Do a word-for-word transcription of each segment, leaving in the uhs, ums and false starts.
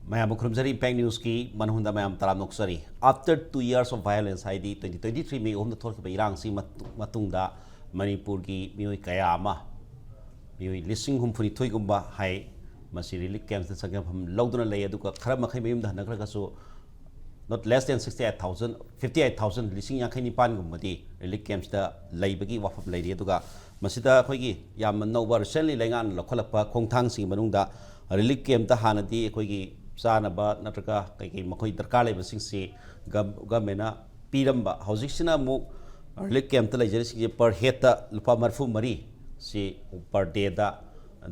ꯃꯌꯥꯝꯕꯨ ꯈꯨꯔꯨꯝꯖꯔꯤ꯫ ꯏꯝꯄꯦꯛ ꯅ꯭ꯌꯨꯁꯀꯤ ꯃꯅꯨꯡꯗ ꯃꯌꯥꯝ ꯇꯔꯥꯝꯅ ꯑꯣꯛꯆꯔꯤ꯫ After two years of violence, ꯍꯥꯏꯗꯤ twenty twenty-three May ꯑꯍꯨꯝꯗ ꯊꯣꯛꯈꯤꯕ ꯏꯔꯥꯡꯁꯤ ꯃꯇꯨꯡꯗ ꯃꯅꯤꯄꯨꯔꯒꯤ ꯃꯤꯑꯣꯏ ꯀꯌꯥ ꯑꯃ, ꯃꯤꯑꯣꯏ ꯂꯤꯁꯤꯡ ꯍꯨꯝꯐꯨꯅꯤꯊꯣꯏꯒꯨꯝꯕ ꯍꯥꯏ, ꯃꯁꯤ ꯔꯤꯂꯤꯐ ꯀꯦꯝꯞꯁꯇ ꯆꯪꯖꯐꯝ ꯂꯧꯗꯨꯅ ꯂꯩ꯫ ꯑꯗꯨꯒ ꯈꯔ ꯃꯈꯩ ꯃꯌꯨꯝꯗ ꯍꯟꯅꯈ꯭ꯔꯒꯁꯨ, not less than sixty eight thousand, fifty eight thousand, ꯂꯤꯁꯤꯡ ꯌꯥꯡꯈꯩ ꯅꯤꯄꯥꯟꯒꯨꯝꯕꯗꯤ ꯔꯤꯂꯤꯐ ꯀꯦꯝꯞꯁꯇ ꯂꯩꯕꯒꯤ ꯋꯥꯐꯝ ꯂꯩꯔꯤ꯫ ꯑꯗꯨꯒ ꯃꯁꯤꯗ ꯑꯩꯈꯣꯏꯒꯤ ꯌꯥꯝꯅ ꯅꯧꯕ, recently ꯂꯩꯉꯥꯛꯅ ꯂꯧꯈꯠꯂꯛꯄ ꯈꯣꯡꯊꯥꯡꯁꯤꯡꯒꯤ ꯃꯅꯨꯡꯗ, ꯔꯤꯂꯤꯐ ꯀꯦꯝꯞꯇ ꯍꯥꯟꯅꯗꯤ ꯑꯩꯈꯣꯏꯒꯤ ꯆꯥꯅꯕ ꯅꯠꯇ꯭ꯔꯒ ꯀꯩꯀꯩ ꯃꯈꯣꯏ ꯗꯔꯀꯥꯔ ꯂꯩꯕꯁꯤꯡꯁꯤ ꯒꯝ-, ꯒꯃꯦꯟꯅ ꯄꯤꯔꯝꯕ, ꯍꯧꯖꯤꯛꯁꯤꯅ ꯑꯃꯨꯛ ꯔꯤꯂꯤꯐ ꯀꯦꯝꯞꯇ ꯂꯩꯖꯔꯤꯁꯤꯡꯁꯤ per headꯇ ꯂꯨꯄꯥ ꯃꯔꯤꯐꯨ ꯃꯔꯤ ꯁꯤ per dayꯗ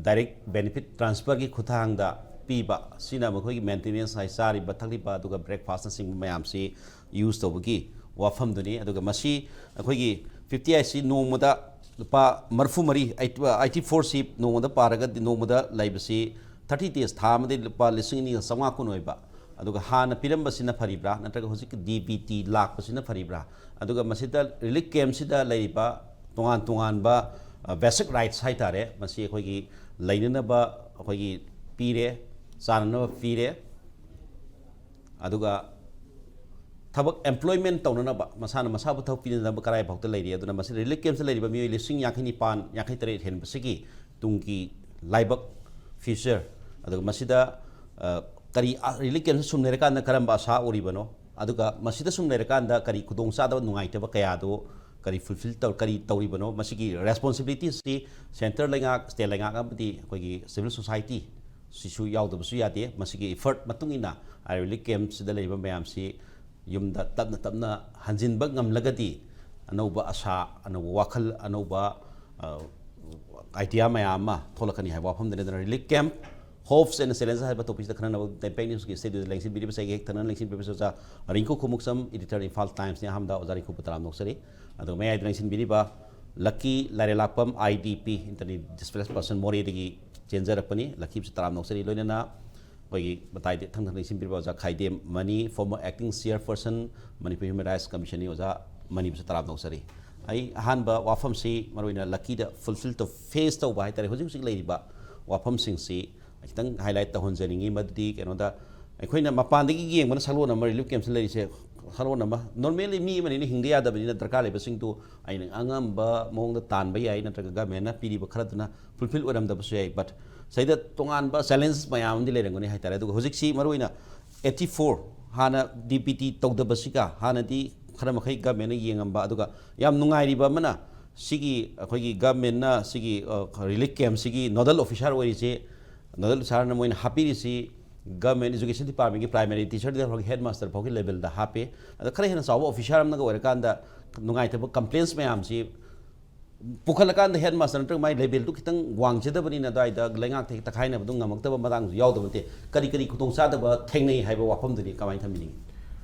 direct benefit transferꯒꯤ ꯈꯨꯠꯊꯥꯡꯗ ꯄꯤꯕ, ꯁꯤꯅ ꯃꯈꯣꯏꯒꯤ maintenance ꯍꯥꯏ, ꯆꯥꯔꯤꯕ ꯊꯛꯂꯤꯕ ꯑꯗꯨꯒ breakfastꯅꯆꯤꯡꯕ ꯃꯌꯥꯝꯁꯤ ꯌꯨꯁ ꯇꯧꯕꯒꯤ ꯋꯥꯐꯝꯗꯨꯅꯤ꯫ ꯑꯗꯨꯒ ꯃꯁꯤ ꯑꯩꯈꯣꯏꯒꯤ fifty eight ꯁꯤ ꯅꯣꯡꯃꯗ ꯂꯨꯄꯥ ꯃꯔꯤꯐꯨ ꯃꯔꯤ, eighty four ꯁꯤ ꯅꯣꯡꯃꯗ ꯄꯥꯔꯒꯗꯤ, ꯅꯣꯡꯃꯗ ꯂꯩꯕꯁꯤ thirty days, ꯊꯥ ꯑꯃꯗ ꯂꯨꯄꯥ ꯂꯤꯁꯤꯡ ꯑꯅꯤꯒ ꯆꯥꯝꯃꯉꯥ ꯀꯨꯟ ꯑꯣꯏꯕ, ꯑꯗꯨꯒ ꯍꯥꯟꯅ ꯄꯤꯔꯝꯕꯁꯤꯅ ꯐꯔꯤꯕ꯭ꯔꯥ ꯅꯠꯇ꯭ꯔꯒ ꯍꯧꯖꯤꯛꯀꯤ ꯗꯤ ꯕꯤ ꯇꯤ ꯂꯥꯛꯄꯁꯤꯅ ꯐꯔꯤꯕ꯭ꯔꯥ? ꯑꯗꯨꯒ ꯃꯁꯤꯗ ꯔꯤꯂꯤꯐ ꯀꯦꯝꯞꯁꯤꯗ ꯂꯩꯔꯤꯕ ꯇꯣꯉꯥꯟ ꯇꯣꯉꯥꯟꯕ, ꯑ, basic rights ꯍꯥꯏꯇꯥꯔꯦ, ꯃꯁꯤ ꯑꯩꯈꯣꯏꯒꯤ ꯂꯩꯅꯅꯕ ꯑꯩꯈꯣꯏꯒꯤ ꯄꯤꯔꯦ, ꯆꯥꯅꯅꯕ ꯄꯤꯔꯦ, ꯑꯗꯨꯒ ꯊꯕꯛ employment ꯇꯧꯅꯅꯕ, ꯃꯁꯥꯅ ꯃꯁꯥꯕꯨ ꯊꯕꯛ ꯄꯤꯅꯅꯕ ꯀꯔꯥꯏ ꯐꯥꯎꯗ ꯂꯩꯔꯤ? ꯑꯗꯨꯅ ꯃꯁꯤ ꯔꯤꯂꯤꯐ ꯀꯦꯝꯞꯁꯇ ꯂꯩꯔꯤꯕ ꯃꯤꯑꯣꯏ ꯂꯤꯁꯤꯡ ꯌꯥꯡꯈꯩ ꯅꯤꯄꯥꯟ, ꯌꯥꯡꯈꯩ ꯇꯔꯦꯠ ꯍꯦꯟꯕꯁꯤꯒꯤ ꯇꯨꯡꯒꯤ ꯂꯥꯏꯕꯛ, future, ꯑꯗꯨꯒ ꯃꯁꯤꯗ, ꯑ, ꯀꯔꯤ, ꯑ, ꯔꯤꯂꯤꯐ ꯀꯦꯝꯞꯁꯇ ꯁꯨꯝ ꯂꯩꯔꯀꯥꯟꯗ ꯀꯔꯝꯕ ꯑꯁꯥ ꯎꯔꯤꯕꯅꯣ? ꯑꯗꯨꯒ ꯃꯁꯤꯗ ꯁꯨꯝ ꯂꯩꯔꯀꯥꯟꯗ ꯀꯔꯤ ꯈꯨꯗꯣꯡꯆꯥꯗꯕ, ꯅꯨꯡꯉꯥꯏꯇꯕ ꯀꯌꯥꯗꯨ ꯀꯔꯤ fulfill ꯇꯧ-, ꯀꯔꯤ ꯇꯧꯔꯤꯕꯅꯣ? ꯃꯁꯤꯒꯤ responsibilityꯁꯤ centre ꯂꯩꯉꯥꯛ, state ꯂꯩꯉꯥꯛ ꯑꯃꯗꯤ ꯑꯩꯈꯣꯏꯒꯤ civil society ꯁꯤꯁꯨ ꯌꯥꯎꯗꯕꯁꯨ ꯌꯥꯗꯦ꯫ ꯃꯁꯤꯒꯤ effort ꯃꯇꯨꯡ ꯏꯟꯅ ꯍꯥꯏꯔꯤꯕ ꯔꯤꯂꯤꯐ ꯀꯦꯝꯞꯁꯤꯗ ꯂꯩꯔꯤꯕ ꯃꯌꯥꯝꯁꯤ ꯌꯨꯝꯗ ꯇꯞꯅ ꯇꯞꯅ ꯍꯟꯖꯤꯟꯕ ꯉꯝꯂꯒꯗꯤ ꯑꯅꯧꯕ ꯑꯁꯥ, ꯑꯅꯧꯕ ꯋꯥꯈꯜ, ꯑꯅꯧꯕ, ꯑ, idea ꯃꯌꯥꯝ ꯑꯃ ꯊꯣꯛꯂꯛꯀꯅꯤ ꯍꯥꯏꯕ ꯋꯥꯐꯝꯗꯨꯅꯤ꯫ ꯑꯗꯨꯅ Relief Camp, Hopes and Challenges ꯍꯥꯏꯕ topicꯁꯤꯗ ꯈꯟꯅꯅꯕ ꯏꯝꯄꯦꯛ ꯅ꯭ꯌꯨꯁꯀꯤ ꯁ꯭ꯇꯨꯗꯤꯑꯣꯗ ꯂꯦꯡꯁꯤꯟꯕꯤꯔꯤꯕꯁꯦ ꯑꯩꯒꯤ ꯍꯦꯛ ꯊꯪꯅꯅ ꯂꯦꯡꯁꯤꯟꯕꯤꯔꯤꯕꯁꯦ ꯑꯣꯖꯥ ꯔꯤꯡꯀꯨ ꯈꯨꯃꯨꯛꯁꯝ, editor, Imphal Timesꯅꯤ꯫ ꯑꯍꯥꯟꯕꯗ ꯑꯣꯖꯥ ꯔꯤꯡꯀꯨꯕꯨ ꯇꯔꯥꯝꯅ ꯑꯣꯛꯆꯔꯤ꯫ ꯑꯗꯨꯒ ꯃꯌꯥꯏꯗ ꯂꯦꯡꯁꯤꯟꯕꯤꯔꯤꯕ ꯂꯛꯀꯤ ꯂꯥꯏꯔꯦꯂꯥꯛꯄꯝ, I D P, internally displaced person, ꯃꯣꯔꯦꯗꯒꯤ ꯆꯦꯟꯖꯔꯛꯄꯅꯤ꯫ ꯂꯛꯀꯤꯕꯨꯁꯨ ꯇꯔꯥꯝꯅ ꯑꯣꯛꯆꯔꯤ꯫ ꯂꯣꯏꯅꯅ ꯑꯩꯈꯣꯏꯒꯤ ꯃꯇꯥꯏꯗ ꯊꯪꯅ ꯂꯦꯡꯁꯤꯟꯕꯤꯔꯤꯕ ꯑꯣꯖꯥ Khaidem Mani, former acting chairperson, Manipur Human Rights Commissionꯅꯤ꯫ ꯑꯣꯖꯥ ꯃꯅꯤꯕꯨꯁꯨ ꯇꯔꯥꯝꯅ ꯑꯣꯛꯆꯔꯤ꯫ ꯑꯩ ꯑꯍꯥꯟꯕ ꯋꯥꯐꯝꯁꯤ ꯃꯔꯨꯑꯣꯏꯅ ꯂꯛꯀꯤꯗ fulfill ꯇꯧ-, face ꯇꯧꯕ ꯍꯥꯏꯇꯥꯔꯦ, ꯍꯧꯖꯤꯛ ꯍꯧꯖꯤꯛ ꯂꯩꯔꯤꯕ ꯋꯥꯐꯝꯁꯤꯡꯁꯤ ꯈꯤꯇꯪ highlight ꯇꯧꯍꯟꯖꯅꯤꯡꯉꯤ꯫ ꯃꯗꯨꯗꯤ ꯀꯩꯅꯣꯗ, ꯑꯩꯈꯣꯏꯅ ꯃꯄꯥꯟꯗꯒꯤ ꯌꯦꯡꯕꯅ ꯁꯛꯂꯣꯟ ꯑꯃ, ꯔꯤꯂꯤꯐ ꯀꯦꯝꯞꯁꯤꯗ ꯂꯩꯔꯤꯁꯦ ꯁꯛꯂꯣꯟ ꯑꯃ꯫ ꯅꯣꯔꯃꯦꯜꯂꯤ ꯃꯤ ꯑꯃꯅꯤꯅ ꯍꯤꯡꯗ ꯌꯥꯗꯕꯅꯤꯅ ꯗꯔꯀꯥꯔ ꯂꯩꯕꯁꯤꯡꯗꯨ ꯑꯩꯅ ꯑꯉꯝꯕ ꯃꯑꯣꯡꯗ ꯇꯥꯟꯕ ꯌꯥꯏ, ꯅꯠꯇ꯭ꯔꯒ ꯒꯃꯦꯟꯅ ꯄꯤꯔꯤꯕ ꯈꯔꯗꯨꯅ ꯐꯨꯜꯐꯤꯜ ꯑꯣꯏꯔꯝꯗꯕꯁꯨ ꯌꯥꯏ꯫ ꯕꯠ ꯁꯤꯗ ꯇꯣꯉꯥꯟꯕ ꯆꯦꯂꯦꯟꯖ ꯃꯌꯥꯝ ꯑꯃꯗꯤ ꯂꯩꯔꯝꯒꯅꯤ ꯍꯥꯏꯇꯥꯔꯦ꯫ ꯑꯗꯨꯒ ꯍꯧꯖꯤꯛꯁꯤ ꯃꯔꯨꯑꯣꯏꯅ ꯑꯩꯠꯇꯤ ꯐꯣꯔ, ꯍꯥꯟꯅ ꯗꯤ ꯕꯤ ꯇꯤ ꯇꯧꯗꯕꯁꯤꯒ ꯍꯥꯟꯅꯗꯤ ꯈꯔ ꯃꯈꯩ ꯒꯃꯦꯟꯅ ꯌꯦꯡꯉꯝꯕ, ꯑꯗꯨꯒ ꯌꯥꯝ ꯅꯨꯡꯉꯥꯏꯔꯤꯕ ꯑꯃꯅ ꯁꯤꯒꯤ ꯑꯩꯈꯣꯏꯒꯤ ꯒꯃꯦꯟꯅ ꯁꯤꯒꯤ ꯔꯤꯂꯤꯐ ꯀꯦꯝꯞꯁꯤꯒꯤ ꯅꯣꯗꯜ ꯑꯣꯐꯤꯁꯥꯔ ꯑꯣꯏꯔꯤꯁꯤ, ꯅꯣꯗꯜ ꯑꯣꯐꯤꯁꯥꯔꯅ ꯃꯣꯏꯅ ꯍꯥꯞꯄꯤꯔꯤꯁꯤ ꯒꯃꯦꯟ ꯏꯖꯨꯀꯦꯁꯟ ꯗꯤꯄꯥꯔꯠꯃꯦꯟꯒꯤ ꯄ꯭ꯔꯥꯏꯃꯥꯔꯤ ꯇꯤꯆꯔꯗꯒꯤ ꯍꯧꯔꯒ ꯍꯦꯗ ꯃꯥꯁꯇꯔ ꯐꯥꯎꯒꯤ ꯂꯦꯕꯦꯜꯗ ꯍꯥꯞꯄꯦ꯫ ꯑꯗ ꯈꯔ ꯍꯦꯟꯅ ꯆꯥꯎꯕ ꯑꯣꯐꯤꯁꯥꯔ ꯑꯃꯒ ꯑꯣꯏꯔꯀꯥꯟꯗ ꯅꯨꯡꯉꯥꯏꯇꯕ ꯀꯝꯄ꯭ꯂꯦꯟꯁ ꯃꯌꯥꯝꯁꯤ ꯄꯨꯈꯠꯂꯀꯥꯟꯗ ꯍꯦꯗ ꯃꯥꯁꯇꯔ ꯅꯠꯇ꯭ꯔꯒ ꯃꯥꯏ ꯂꯦꯕꯦꯜꯗꯨ ꯈꯤꯇꯪ ꯋꯥꯡꯖꯗꯕꯅꯤꯅ ꯑꯗꯨꯋꯥꯏꯗ ꯂꯩꯉꯥꯛꯇ ꯍꯦꯛ ꯇꯛꯈꯥꯏꯅꯕꯗꯨ ꯉꯝꯃꯛꯇꯕ ꯃꯇꯥꯡꯁꯨ ꯌꯥꯎꯗꯕ ꯅꯠꯇꯦ꯫ ꯀꯔꯤ ꯀꯔꯤ ꯈꯨꯗꯣꯡꯆꯥꯗꯕ ꯊꯦꯡꯅꯩ ꯍꯥꯏꯕ ꯋꯥꯐꯝꯗꯨꯅꯤ ꯀꯃꯥꯏꯅ ꯊꯝꯕꯤꯅꯤꯡꯉꯤ?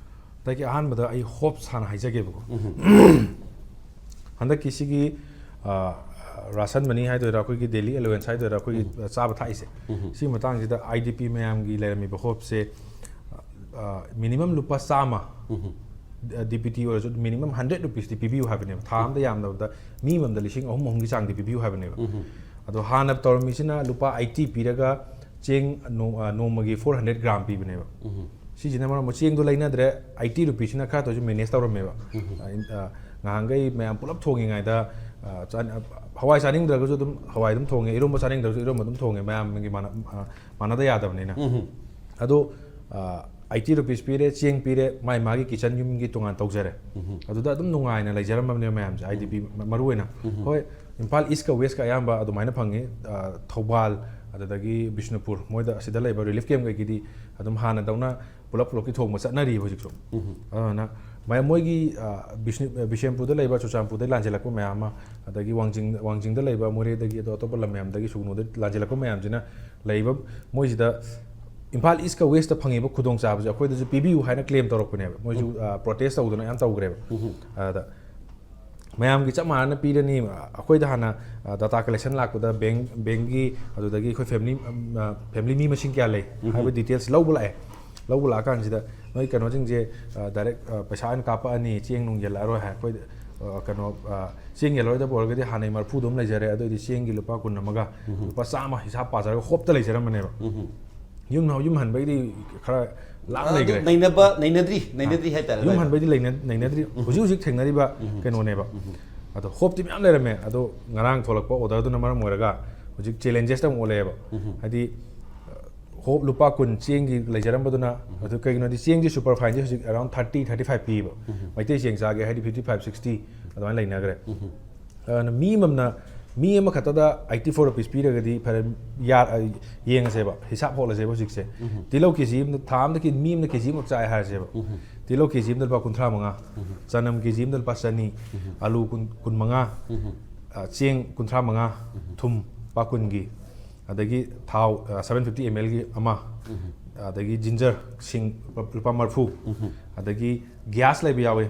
ꯗꯒꯤ ꯑꯍꯥꯟꯕꯗ ꯑꯩ ꯍꯣꯞꯁ ꯍꯥꯟꯅ ꯍꯥꯏꯖꯒꯦꯕꯀꯣ꯫ ꯍꯟꯗꯛꯀꯤ ꯁꯤꯒꯤ ꯔꯥꯁꯟ ꯃꯅꯤ ꯍꯥꯏꯗꯣꯏꯔꯥ, ꯑꯩꯈꯣꯏꯒꯤ ꯗꯦꯂꯤ ꯑꯦꯂꯣꯋꯦꯟꯁ ꯍꯥꯏꯗꯣꯏꯔꯥ, ꯑꯩꯈꯣꯏꯒꯤ ꯆꯥꯕ ꯊꯛꯏꯁꯦ, ꯁꯤꯒꯤ ꯃꯇꯥꯡꯁꯤꯗ ꯑꯥꯏ ꯗꯤ ꯄꯤ ꯃꯌꯥꯝꯒꯤ ꯂꯩꯔꯝꯃꯤꯕ ꯍꯣꯞꯁꯦ, ꯃꯤꯅꯤꯃꯝ ꯂꯨꯄꯥ ꯆꯥꯝꯃ, ꯗꯤ ꯕꯤ ꯇꯤ ꯑꯣꯏꯔꯁꯨ ꯃꯤꯅꯤꯃꯝ ꯍꯟꯗ꯭ꯔꯦꯠ ꯔꯨꯄꯤꯁꯇꯤ ꯄꯤꯕꯤꯌꯨ ꯍꯥꯏꯕꯅꯦꯕ꯫ ꯊꯥ ꯑꯃꯗ ꯌꯥꯝꯗꯕꯗ ꯃꯤ ꯑꯃꯃꯝꯗ ꯂꯤꯁꯤꯡ ꯑꯍꯨꯝ ꯑꯍꯨꯝꯒꯤ ꯆꯥꯡꯗꯤ ꯄꯤꯕꯤꯌꯨ ꯍꯥꯏꯕꯅꯦꯕ꯫ ꯑꯗꯣ ꯍꯥꯟꯅ ꯇꯧꯔꯝꯃꯤꯁꯤꯅ ꯂꯨꯄꯥ ꯑꯩꯠꯇꯤ ꯄꯤꯔꯒ ꯆꯦꯡ ꯅꯣ-, ꯑ, ꯅꯣꯡꯃꯒꯤ ꯐꯣꯔ ꯍꯟꯗ꯭ꯔꯦꯠ ꯒ꯭ꯔꯥꯝ ꯄꯤꯕꯅꯦꯕ꯫ ꯁꯤꯁꯤꯅ ꯃꯔꯝ ꯑꯣꯏꯔ ꯆꯦꯡꯗꯣ ꯂꯩꯅꯗ꯭ꯔꯦ, ꯑꯩꯠꯇꯤ ꯔꯨꯄꯤꯁꯤꯅ ꯈꯔ ꯇꯧꯔꯁꯨ ꯃꯦꯅꯦꯖ ꯇꯧꯔꯝꯃꯦꯕ꯫ ꯑ, ꯏꯟ-, ꯑ, ꯉꯍꯥꯟꯈꯩ ꯃꯌꯥꯝ ꯄꯨꯂꯞ ꯊꯣꯡꯉꯤꯉꯩꯗ, ꯑ, ꯆꯥ-, ꯑ, ꯍꯋꯥꯏ ꯆꯥꯅꯤꯡꯗ꯭ꯔꯒꯁꯨ ꯑꯗꯨꯝ ꯍꯋꯥꯏ ꯑꯗꯨꯝ ꯊꯣꯡꯉꯦ, ꯏꯔꯣꯝꯕ ꯆꯥꯅꯤꯡꯗ꯭ꯔꯒꯁꯨ ꯏꯔꯣꯝꯕ ꯑꯗꯨꯝ ꯊꯣꯡꯉꯦ, ꯃꯌꯥꯝꯒꯤ ꯃꯥꯟꯅ-, ꯑ, ꯃꯥꯟꯅꯗ ꯌꯥꯗꯕꯅꯤꯅ꯫ ꯑꯗꯣ, ꯑ, ꯑꯩꯠꯇꯤ ꯔꯨꯄꯤꯁ ꯄꯤꯔꯦ, ꯆꯦꯡ ꯄꯤꯔꯦ, ꯃꯥꯏ ꯃꯥꯒꯤ ꯀꯤꯆꯟ ꯌꯨꯝꯒꯤ ꯇꯣꯉꯥꯟ ꯇꯧꯖꯔꯦ꯫ ꯑꯗꯨꯗ ꯑꯗꯨꯝ ꯅꯨꯡꯉꯥꯏꯅ ꯂꯩꯖꯔꯝꯃꯕꯅꯦꯕ ꯃꯌꯥꯝꯁꯦ, ꯑꯥꯏ ꯗꯤ ꯄꯤ ꯃ-, ꯃꯔꯨ ꯑꯣꯏꯅ꯫ ꯍꯣꯏ, ꯏꯝꯐꯥꯜ ꯏꯁꯀ ꯋꯦꯁꯀ ꯑꯌꯥꯝꯕ ꯑꯗꯨꯃꯥꯏꯅ ꯐꯪꯉꯤ꯫ ꯑ, ꯊꯧꯕꯥꯜ, ꯑꯗꯨꯗꯒꯤ ꯕꯤꯁꯅꯨꯄꯨꯔ, ꯃꯣꯏꯗ ꯑꯁꯤꯗ ꯂꯩꯕ ꯔꯤꯂꯤꯐ ꯀꯦꯝꯞ ꯀꯩꯒꯤꯗꯤ ꯑꯗꯨꯝ ꯍꯥꯟꯅꯗꯧꯅ ꯄꯨꯂꯞ ꯄꯨꯂꯞꯀꯤ ꯊꯣꯡꯕ ꯆꯠꯅꯔꯤꯕ ꯍꯧꯖꯤꯛꯁꯨ꯫ ꯑꯗꯨꯅ ꯃꯌꯥꯝ ꯃꯣꯏꯒꯤ, ꯑ, ꯕꯤꯁꯅꯨ-, ꯕꯤꯁꯦꯝꯄꯨꯔꯗ ꯂꯩꯕ, ꯆꯨꯔꯆꯥꯟꯄꯨꯔꯗꯒꯤ ꯂꯥꯟꯖꯦꯜꯂꯛꯄ ꯃꯌꯥꯝ ꯑꯃ, ꯑꯗꯒꯤ ꯋꯥꯡꯖꯤꯡ, ꯋꯥꯡꯖꯤꯡꯗ ꯂꯩꯕ, ꯃꯣꯔꯦꯗꯒꯤ, ꯑꯗꯣ ꯑꯇꯣꯞꯄ ꯂꯝ ꯃꯌꯥꯝꯗꯒꯤ, ꯁꯨꯒꯅꯨꯗ ꯂꯥꯟꯖꯦꯜꯂꯛꯄ ꯃꯌꯥꯝꯁꯤꯅ ꯂꯩꯔꯤꯕ ꯃꯣꯏꯁꯤꯗ ꯏꯝꯐꯥꯜ ꯏꯁꯀ ꯋꯦꯁꯇ ꯐꯪꯉꯤꯕ ꯈꯨꯗꯣꯡꯆꯥꯕꯁꯦ ꯑꯩꯈꯣꯏꯗꯁꯨ ꯄꯤꯕꯤꯌꯨ ꯍꯥꯏꯅ ꯀ꯭ꯂꯦꯝ ꯇꯧꯔꯛꯄꯅꯦꯕ꯫ ꯃꯣꯏꯁꯨ, ꯑ, ꯄ꯭ꯔꯣꯇꯦꯁ ꯇꯧꯗꯅ ꯌꯥꯝ ꯇꯧꯈ꯭ꯔꯦꯕ꯫ ꯑꯗ ꯃꯌꯥꯝꯒꯤ ꯆꯞ ꯃꯥꯟꯅꯅ ꯄꯤꯔꯅꯤ꯫ ꯑꯩꯈꯣꯏꯗ ꯍꯥꯟꯅ, ꯑ, ꯗꯥꯇꯥ ꯀꯂꯦꯛꯁꯟ ꯂꯥꯛꯄꯗ ꯕꯦꯡ, ꯕꯦꯡꯒꯤ, ꯑꯗꯨꯗꯒꯤ ꯑꯩꯈꯣꯏ ꯐꯦꯃꯤꯂꯤ, ꯎꯝ, ꯑ, ꯐꯦꯃꯤꯂꯤ ꯃꯤ ꯃꯁꯤꯡ ꯀꯌꯥ ꯂꯩ ꯍꯥꯏꯕ ꯗꯤꯇꯦꯜꯁ ꯂꯧꯕ ꯂꯥꯛꯑꯦ꯫ ꯂꯧꯕ ꯂꯥꯛꯑꯀꯥꯟꯁꯤꯗ ꯅꯣꯏ ꯀꯩꯅꯣꯁꯤꯡꯁꯦ, ꯑ, ꯗꯥꯏꯔꯦꯛ, ꯑ, ꯄꯩꯁꯥ ꯑꯣꯏꯅ ꯀꯥꯞꯄꯛꯑꯅꯤ, ꯆꯦꯡ ꯅꯨꯡ ꯌꯦꯜꯂꯛꯑꯔꯣꯏ ꯍꯥꯏ꯫ ꯑꯩꯈꯣꯏ, ꯑ, ꯀꯩꯅꯣ, ꯑ, ꯆꯦꯡ ꯌꯦꯜꯂꯔꯣꯏꯗꯕ ꯑꯣꯏꯔꯒꯗꯤ ꯍꯥꯟꯅꯩ ꯃꯔꯐꯨꯗꯣ ꯑꯗꯨꯝ ꯂꯩꯖꯔꯦ, ꯑꯗꯨꯑꯣꯏꯗꯤ ꯆꯦꯡꯒꯤ ꯂꯨꯄꯥ ꯀꯨꯟ ꯑꯃꯒ ꯂꯨꯄꯥ ꯆꯥꯝꯃ ꯍꯤꯁꯥꯞ ꯄꯥꯖꯔꯒ ꯍꯣꯞꯇ ꯂꯩꯖꯔꯝꯕꯅꯦꯕ꯫ ꯌꯨꯝ ꯌꯨꯝ ꯍꯟꯕꯩꯗꯤ ꯈꯔ ꯂꯥꯞꯅ ꯑꯗꯨ ꯂꯩꯈ꯭ꯔꯦ꯫ ꯅꯩꯅꯕ ꯅꯩꯅꯗ꯭ꯔꯤ ꯅꯩꯅꯗ꯭ꯔꯤ ꯍꯥꯏꯇꯥꯔꯦ ꯌꯨꯝ ꯑꯗꯨꯋꯥꯏꯗ꯫ ꯍꯟꯕꯩꯗꯤ ꯂꯩꯅ- ꯅꯩꯅꯗ꯭ꯔꯤ꯫ ꯍꯧꯖꯤꯛ ꯍꯧꯖꯤꯛ ꯊꯦꯡꯅꯔꯤꯕ ꯀꯩꯅꯣꯅꯦꯕ꯫ ꯑꯗꯣ ꯍꯣꯞꯇꯤ ꯃꯌꯥꯝ ꯂꯩꯔꯝꯃꯦ꯫ ꯑꯗꯣ ꯉꯔꯥꯡ ꯊꯣꯛꯂꯛꯄ order ꯗꯨꯅ ꯃꯔꯝ ꯑꯣꯏꯔꯒ ꯍꯧꯖꯤꯛ challenges ꯇ ꯑꯃꯨꯛ ꯑꯣꯜꯂꯛꯑꯦꯕ꯫ ꯍꯥꯏꯗꯤ ꯍꯣꯞ ꯂꯨꯄꯥ ꯀꯨꯟ ꯆꯦꯡꯒꯤ ꯂꯩꯖꯔꯝꯕꯗꯨꯅ, ꯑꯗꯨ ꯀꯩꯒꯤꯅꯣꯗꯤ ꯆꯦꯡꯁꯦ super fine ꯁꯦ ꯍꯧꯖꯤꯛ around thirty, thirty five ꯄꯤꯕ꯫ ꯃꯩꯇꯩ ꯆꯦꯡ ꯆꯥꯒꯦ ꯍꯥꯏꯗꯤ fifty five, sixty ꯑꯗꯨꯃꯥꯏꯅ ꯂꯩꯅꯈ꯭ꯔꯦ꯫ ꯑꯗꯨꯅ ꯃꯤ ꯑꯃꯅ, ꯃꯤ ꯑꯃꯈꯛꯇꯗ eighty four rupees ꯄꯤꯔꯒꯗꯤ ꯐꯔꯦ, ꯌꯥ-, ꯑ, ꯌꯦꯡꯉꯁꯦꯕ, ꯍꯤꯁꯥꯞ ꯍꯣꯠꯂꯁꯦꯕ ꯍꯧꯖꯤꯛꯁꯦ꯫ ꯇꯤꯜꯍꯧ ꯀꯦ ꯖꯤ ꯑꯃꯗ, ꯊꯥ ꯑꯃꯗ ꯀꯤ-, ꯃꯤ ꯑꯃꯅ ꯀꯦ ꯖꯤ ꯑꯃꯈꯛ ꯆꯥꯏ ꯍꯥꯏꯔꯁꯦꯕ꯫ ꯇꯤꯜꯍꯧ ꯀꯦ ꯖꯤ ꯑꯃꯗ ꯂꯨꯄꯥ ꯀꯨꯟꯊ꯭ꯔꯥ ꯃꯉꯥ, ꯆꯅꯝ ꯀꯦ ꯖꯤ ꯑꯃꯗ ꯂꯨꯄꯥ ꯆꯅꯤ, ꯑꯂꯨ ꯀꯨꯟ, ꯀꯨꯟ ꯃꯉꯥ, ꯑ, ꯆꯦꯡ ꯀꯨꯟꯊ꯭ꯔꯥ ꯃꯉꯥ, ꯊꯨꯝ ꯂꯨꯄꯥ ꯀꯨꯟꯒꯤ, ꯑꯗꯒꯤ ꯊꯥꯎ, ꯑ, seven fifty ml ꯒꯤ ꯑꯃ, ꯑꯗꯒꯤ ginger, ꯁꯤꯡ ꯂꯨꯄꯥ, ꯂꯨꯄꯥ ꯃꯔꯤꯐꯨ, ꯑꯗꯒꯤ gas ꯂꯩꯕ ꯌꯥꯎꯋꯦ꯫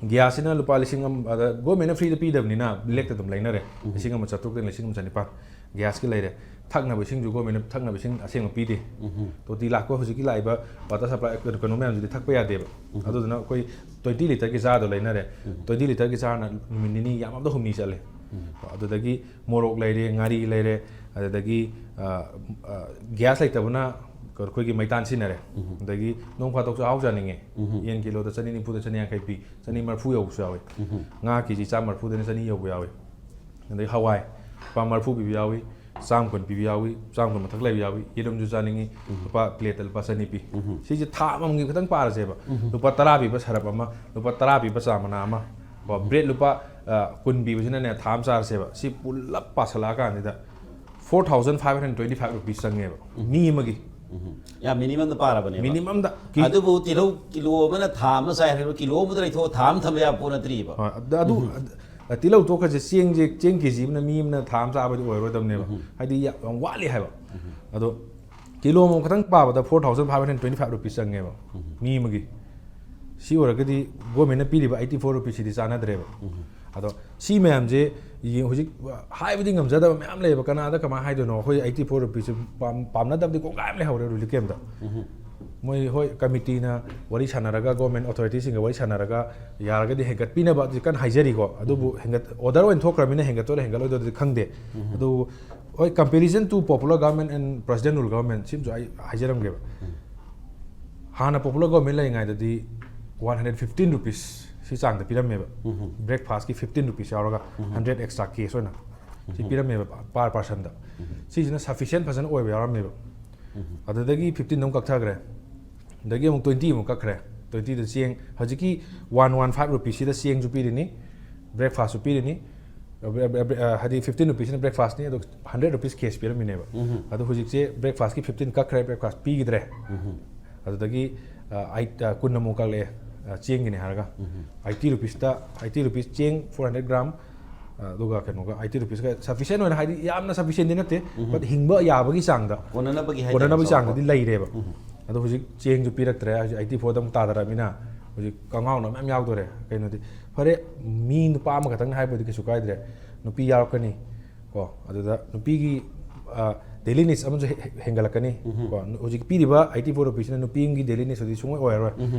Gas ꯁꯤꯅ ꯂꯨꯄꯥ ꯂꯤꯁꯤꯡ ꯑꯃ, ꯑꯗ government ꯅ free ꯗ ꯄꯤꯗꯕꯅꯤꯅ black ꯇ ꯑꯗꯨꯝ ꯂꯩꯅꯔꯦ꯫ ꯂꯤꯁꯤꯡ ꯑꯃ ꯆꯥꯇ꯭ꯔꯨꯛꯇꯩꯅ ꯂꯤꯁꯤꯡ ꯑꯃ ꯆꯅꯤꯄꯥꯟ gas ꯀꯤ ꯂꯩꯔꯦ꯫ ꯊꯛꯅꯕ ꯏꯁꯤꯡꯁꯨ government ꯅ ꯊꯛꯅꯕ ꯏꯁꯤꯡ ꯑꯁꯦꯡꯕ ꯄꯤꯗꯦ꯫ ꯇꯣꯇꯤ ꯂꯥꯛꯄ ꯍꯧꯖꯤꯛꯀꯤ ꯂꯥꯛꯏꯕ water supply ꯀꯩꯅꯣ ꯃꯌꯥꯝꯁꯤꯗꯤ ꯊꯛꯄ ꯌꯥꯗꯦꯕ꯫ ꯑꯗꯨꯗꯨꯅ ꯑꯩꯈꯣꯏ twenty litre ꯒꯤ jar ꯗꯣ ꯂꯩꯅꯔꯦ꯫ Twenty litre ꯒꯤ jar ꯅ ꯅꯨꯃꯤꯠ ꯅꯤꯅꯤ, ꯌꯥꯝꯃꯕꯗ ꯍꯨꯝꯅꯤ ꯆꯠꯂꯦ꯫ ꯑꯗꯨꯗꯒꯤ ꯃꯣꯔꯣꯛ ꯂꯩꯔꯦ, ꯉꯥꯔꯤ ꯂꯩꯔꯦ, ꯑꯗꯨꯗꯒꯤ, ꯑ, ꯑ, gas ꯂꯩꯇꯕꯅ ꯑꯩꯈꯣꯏꯒꯤ ꯃꯩꯇꯥꯟ ꯁꯤꯖꯤꯟꯅꯔꯦ꯫ ꯑꯗꯒꯤ ꯅꯣꯡ ꯐꯥꯗꯣꯛꯁꯨ ꯑꯍꯥꯎ ꯆꯥꯅꯤꯡꯉꯦ꯫ ꯌꯦꯟ ꯀꯤꯂꯣꯗ ꯆꯅꯤ ꯅꯤꯐꯨꯗ ꯆꯅꯤ ꯌꯥꯡꯈꯩ ꯄꯤ, ꯆꯅꯤ ꯃꯔꯤꯐꯨ ꯌꯧꯕꯁꯨ ꯌꯥꯎꯋꯤ꯫ ꯉꯥ ꯀꯦ ꯖꯤ ꯆꯥꯝ ꯃꯔꯤꯐꯨꯗꯩꯅ ꯆꯅꯤ ꯌꯧꯕ ꯌꯥꯎꯋꯤ꯫ ꯑꯗꯩ ꯍꯋꯥꯏ ꯂꯨꯄꯥ ꯃꯔꯤꯐꯨ ꯄꯤꯕ ꯌꯥꯎꯏ, ꯆꯥꯝ ꯀꯨꯟ ꯄꯤꯕ ꯌꯥꯎꯏ, ꯆꯥꯝ ꯀꯨꯟ ꯃꯊꯛ ꯂꯩꯕ ꯌꯥꯎꯏ꯫ ꯌꯦꯔꯨꯝꯁꯨ ꯆꯥꯅꯤꯡꯉꯤ, ꯂꯨꯄꯥ plate ꯇ ꯂꯨꯄꯥ ꯆꯅꯤ ꯄꯤ꯫ ꯁꯤꯁꯦ ꯊꯥ ꯑꯃꯃꯝꯒꯤ ꯈꯛꯇꯪ ꯄꯥꯔꯁꯦꯕ꯫ ꯂꯨꯄꯥ ꯇꯔꯥ ꯄꯤꯕ ꯁꯔꯞ ꯑꯃ, ꯂꯨꯄꯥ ꯇꯔꯥ ꯄꯤꯕ ꯆꯥ ꯃꯅꯥ ꯑꯃ, ꯀꯣ, bread ꯂꯨꯄꯥ, ꯑ, ꯀꯨꯟ ꯄꯤꯕꯁꯤꯅꯅꯦ ꯊꯥ ꯑꯃ ꯆꯥꯔꯁꯦꯕ꯫ ꯁꯤ ꯄꯨꯂꯞ ꯄꯥꯁꯜꯂꯛꯑꯀꯥꯟꯁꯤꯗ four thousand five hundred twenty five rupees ꯆꯪꯉꯦꯕ ꯃꯤ ꯑꯃꯒꯤ꯫ ꯌꯥꯝ minimum ꯗ ꯄꯥꯔꯕꯅꯦꯕ꯫ Minimum ꯗ ꯀꯤ- ꯑꯗꯨꯕꯨ ꯇꯤꯜꯍꯧ ꯀꯤꯂꯣ ꯑꯃꯅ ꯊꯥ ꯑꯃ ꯆꯥꯏ ꯍꯥꯏꯕ ꯀꯤꯂꯣ ꯑꯃꯗ ꯂꯩꯊꯣꯛꯑ ꯊꯥ ꯑꯃ ꯊꯝꯕ ꯌꯥꯕ ꯄꯣꯠ ꯅꯠꯇ꯭ꯔꯤꯕ꯫ ꯍꯣꯏ, ꯑꯗ-, ꯑꯗꯨ, ꯑꯗ-, ꯇꯤꯜꯍꯧ ꯇꯣꯛꯈ꯭ꯔꯁꯦ, ꯆꯦꯡꯁꯦ, ꯆꯦꯡ ꯀꯦ ꯖꯤ ꯑꯃꯅ ꯃꯤ ꯑꯃꯅ ꯊꯥ ꯑꯃ ꯆꯥꯕꯗꯤ ꯑꯣꯏꯔꯣꯏꯗꯕꯅꯦꯕ꯫ ꯍꯥꯏꯗꯤ ꯌꯥꯝ, ꯌꯥꯝ ꯋꯥꯠꯂꯤ ꯍꯥꯏꯕ꯫ ꯑꯗꯣ ꯀꯤꯂꯣ ꯑꯃꯃꯝ ꯈꯛꯇꯪ ꯄꯥꯕꯗ four thousand five hundred twenty five rupees ꯆꯪꯉꯦꯕ ꯃꯤ ꯑꯃꯒꯤ꯫ ꯁꯤ ꯑꯣꯏꯔꯒꯗꯤ government ꯅ ꯄꯤꯔꯤꯕ eighty four rupees ꯁꯤꯗꯤ ꯆꯥꯟꯅꯗ꯭ꯔꯦꯕ꯫ ꯑꯗꯣ ꯁꯤ ꯃꯌꯥꯝꯁꯦ ꯌꯦꯡ-, ꯍꯧꯖꯤꯛ ꯍꯥꯏꯕꯗꯤ ꯉꯝꯖꯗꯕ ꯃꯌꯥꯝ ꯂꯩꯌꯦꯕ꯫ ꯀꯅꯥꯗ ꯀꯃꯥꯏꯅ ꯍꯥꯏꯗꯣꯏꯅꯣ? ꯑꯩꯈꯣꯏ eighty four rupees ꯁꯦ ꯄꯥꯝ-, ꯄꯥꯝꯅꯗꯕꯗꯤ ꯀꯣꯡꯒꯥꯏ ꯑꯃ ꯂꯩꯍꯧꯔꯦ relief camp ꯇ꯫ ꯃꯣꯏ ꯍꯣꯏ committee ꯅ ꯋꯥꯔꯤ ꯁꯥꯟꯅꯔꯒ, government authority ꯁꯤꯡꯒ ꯋꯥꯔꯤ ꯁꯥꯟꯅꯔꯒ ꯌꯥꯔꯒꯗꯤ ꯍꯦꯟꯒꯠꯄꯤꯅꯕ ꯑꯗꯨꯗꯤ ꯀꯟꯅ ꯍꯥꯏꯖꯔꯤꯀꯣ꯫ ꯑꯗꯨꯕꯨ ꯍꯦꯟꯒꯠ-, order ꯑꯣꯏꯅ ꯊꯣꯛꯈ꯭ꯔꯕꯅꯤꯅ ꯍꯦꯟꯒꯠꯇꯣꯏꯔꯥ ꯍꯦꯟꯒꯠꯂꯣꯏꯗꯣꯏꯔꯗꯤ ꯈꯪꯗꯦ꯫ ꯑꯗꯨꯕꯨ ꯍꯣꯏ, comparison to popular government and President rule government ꯁꯤꯃꯁꯨ ꯑꯩ ꯍꯥꯏꯖꯔꯝꯒꯦꯕ. ꯍꯥꯟꯅ popular government ꯂꯩꯔꯤꯉꯩꯗꯗꯤ one hundred fifteen rupees ꯁꯤ ꯆꯥꯡꯗ ꯄꯤꯔꯝꯃꯦꯕ. Breakfast ꯀꯤ fifteen rupees ꯌꯥꯎꯔꯒ hundred extra cash ꯑꯣꯏꯅ ꯁꯤ ꯄꯤꯔꯝꯃꯦꯕ per person ꯗ. ꯁꯤꯁꯤꯅ sufficient ꯐꯖꯅ ꯑꯣꯏꯕ ꯌꯥꯎꯔꯝꯃꯦꯕ. ꯑꯗꯨꯗꯒꯤ fifteen ꯑꯃꯨꯛ ꯀꯛꯊꯈ꯭ꯔꯦ, ꯑꯗꯒꯤ ꯑꯃꯨꯛ twenty ꯑꯃꯨꯛ ꯀꯛꯈ꯭ꯔꯦ. Twenty ꯗ ꯆꯦꯡ, ꯍꯧꯖꯤꯛꯀꯤ one one five rupees ꯁꯤꯗ ꯆꯦꯡꯁꯨ ꯄꯤꯔꯤꯅꯤ, breakfast ꯁꯨ ꯄꯤꯔꯤꯅꯤ. ꯑ, ꯍꯥꯏꯗꯤ fifteen rupees ꯁꯤꯅ breakfast ꯅꯤ, ꯑꯗꯣ hundred rupees cash ꯄꯤꯔꯝꯃꯤꯅꯦꯕ. ꯑꯗꯣ ꯍꯧꯖꯤꯛꯁꯦ breakfast ꯀꯤ fifteen ꯀꯛꯈ꯭ꯔꯦ, breakfast ꯄꯤꯈꯤꯗ꯭ꯔꯦ. ꯑꯗꯨꯗꯒꯤ ꯑ, ꯑꯩ ꯑ, ꯀꯨꯟ ꯑꯃꯨꯛ ꯀꯛꯂꯛꯑꯦ, ꯑ, ꯆꯦꯡꯒꯤꯅꯦ ꯍꯥꯏꯔꯒ. Eighty rupees ꯇ, eighty rupees ꯆꯦꯡ four hundred gram, ꯑ, ꯑꯗꯨꯒ ꯀꯩꯅꯣꯒ eighty rupees ꯀ sufficient ꯑꯣꯏꯅ, ꯍꯥꯏꯗꯤ ꯌꯥꯝꯅ sufficient ꯗꯤ ꯅꯠꯇꯦ, but ꯍꯤꯡꯕ ꯌꯥꯕꯒꯤ ꯆꯥꯡꯗ, ꯀꯣꯟꯅꯅꯕꯒꯤ ꯍꯥꯏꯇꯥꯔꯦ, ꯀꯣꯟꯅꯅꯕꯒꯤ ꯆꯥꯎꯕ꯫ ꯆꯥꯡꯗꯗꯤ ꯂꯩꯔꯦꯕ. ꯑꯗꯣ ꯍꯧꯖꯤꯛ ꯆꯦꯡꯁꯨ ꯄꯤꯔꯛꯇ꯭ꯔꯦ, ꯍꯧꯖꯤꯛ eighty four ꯗ ꯑꯃꯨꯛ ꯇꯥꯗꯔꯕꯅꯤꯅ ꯍꯧꯖꯤꯛ ꯀꯪꯍꯥꯎꯅ ꯃꯌꯥꯝ ꯌꯥꯎꯗꯣꯔꯦ. ꯀꯩꯅꯣꯗꯤ ꯐꯔꯦ, ꯃꯤ ꯅꯨꯄꯥ ꯑꯃꯈꯛꯇꯪꯅ ꯍꯥꯏꯕꯗꯤ ꯀꯩꯁꯨ ꯀꯥꯏꯗ꯭ꯔꯦ, ꯅꯨꯄꯤ ꯌꯥꯎꯔꯛꯀꯅꯤ ꯀꯣ. ꯑꯗꯨꯗ ꯅꯨꯄꯤꯒꯤ daily needs ꯑꯃꯁꯨ ꯍꯦ-, ꯍꯦꯟꯒꯠꯂꯛꯀꯅꯤ ꯀꯣ. ꯍꯧꯖꯤꯛ ꯄꯤꯔꯤꯕ eighty four rupees ꯁꯤꯅ ꯅꯨꯄꯤ ꯑꯃꯒꯤ daily needs ꯇꯨꯗꯤ ꯁꯨꯡꯑꯣꯏ ꯑꯣꯏꯔꯔꯣꯏ.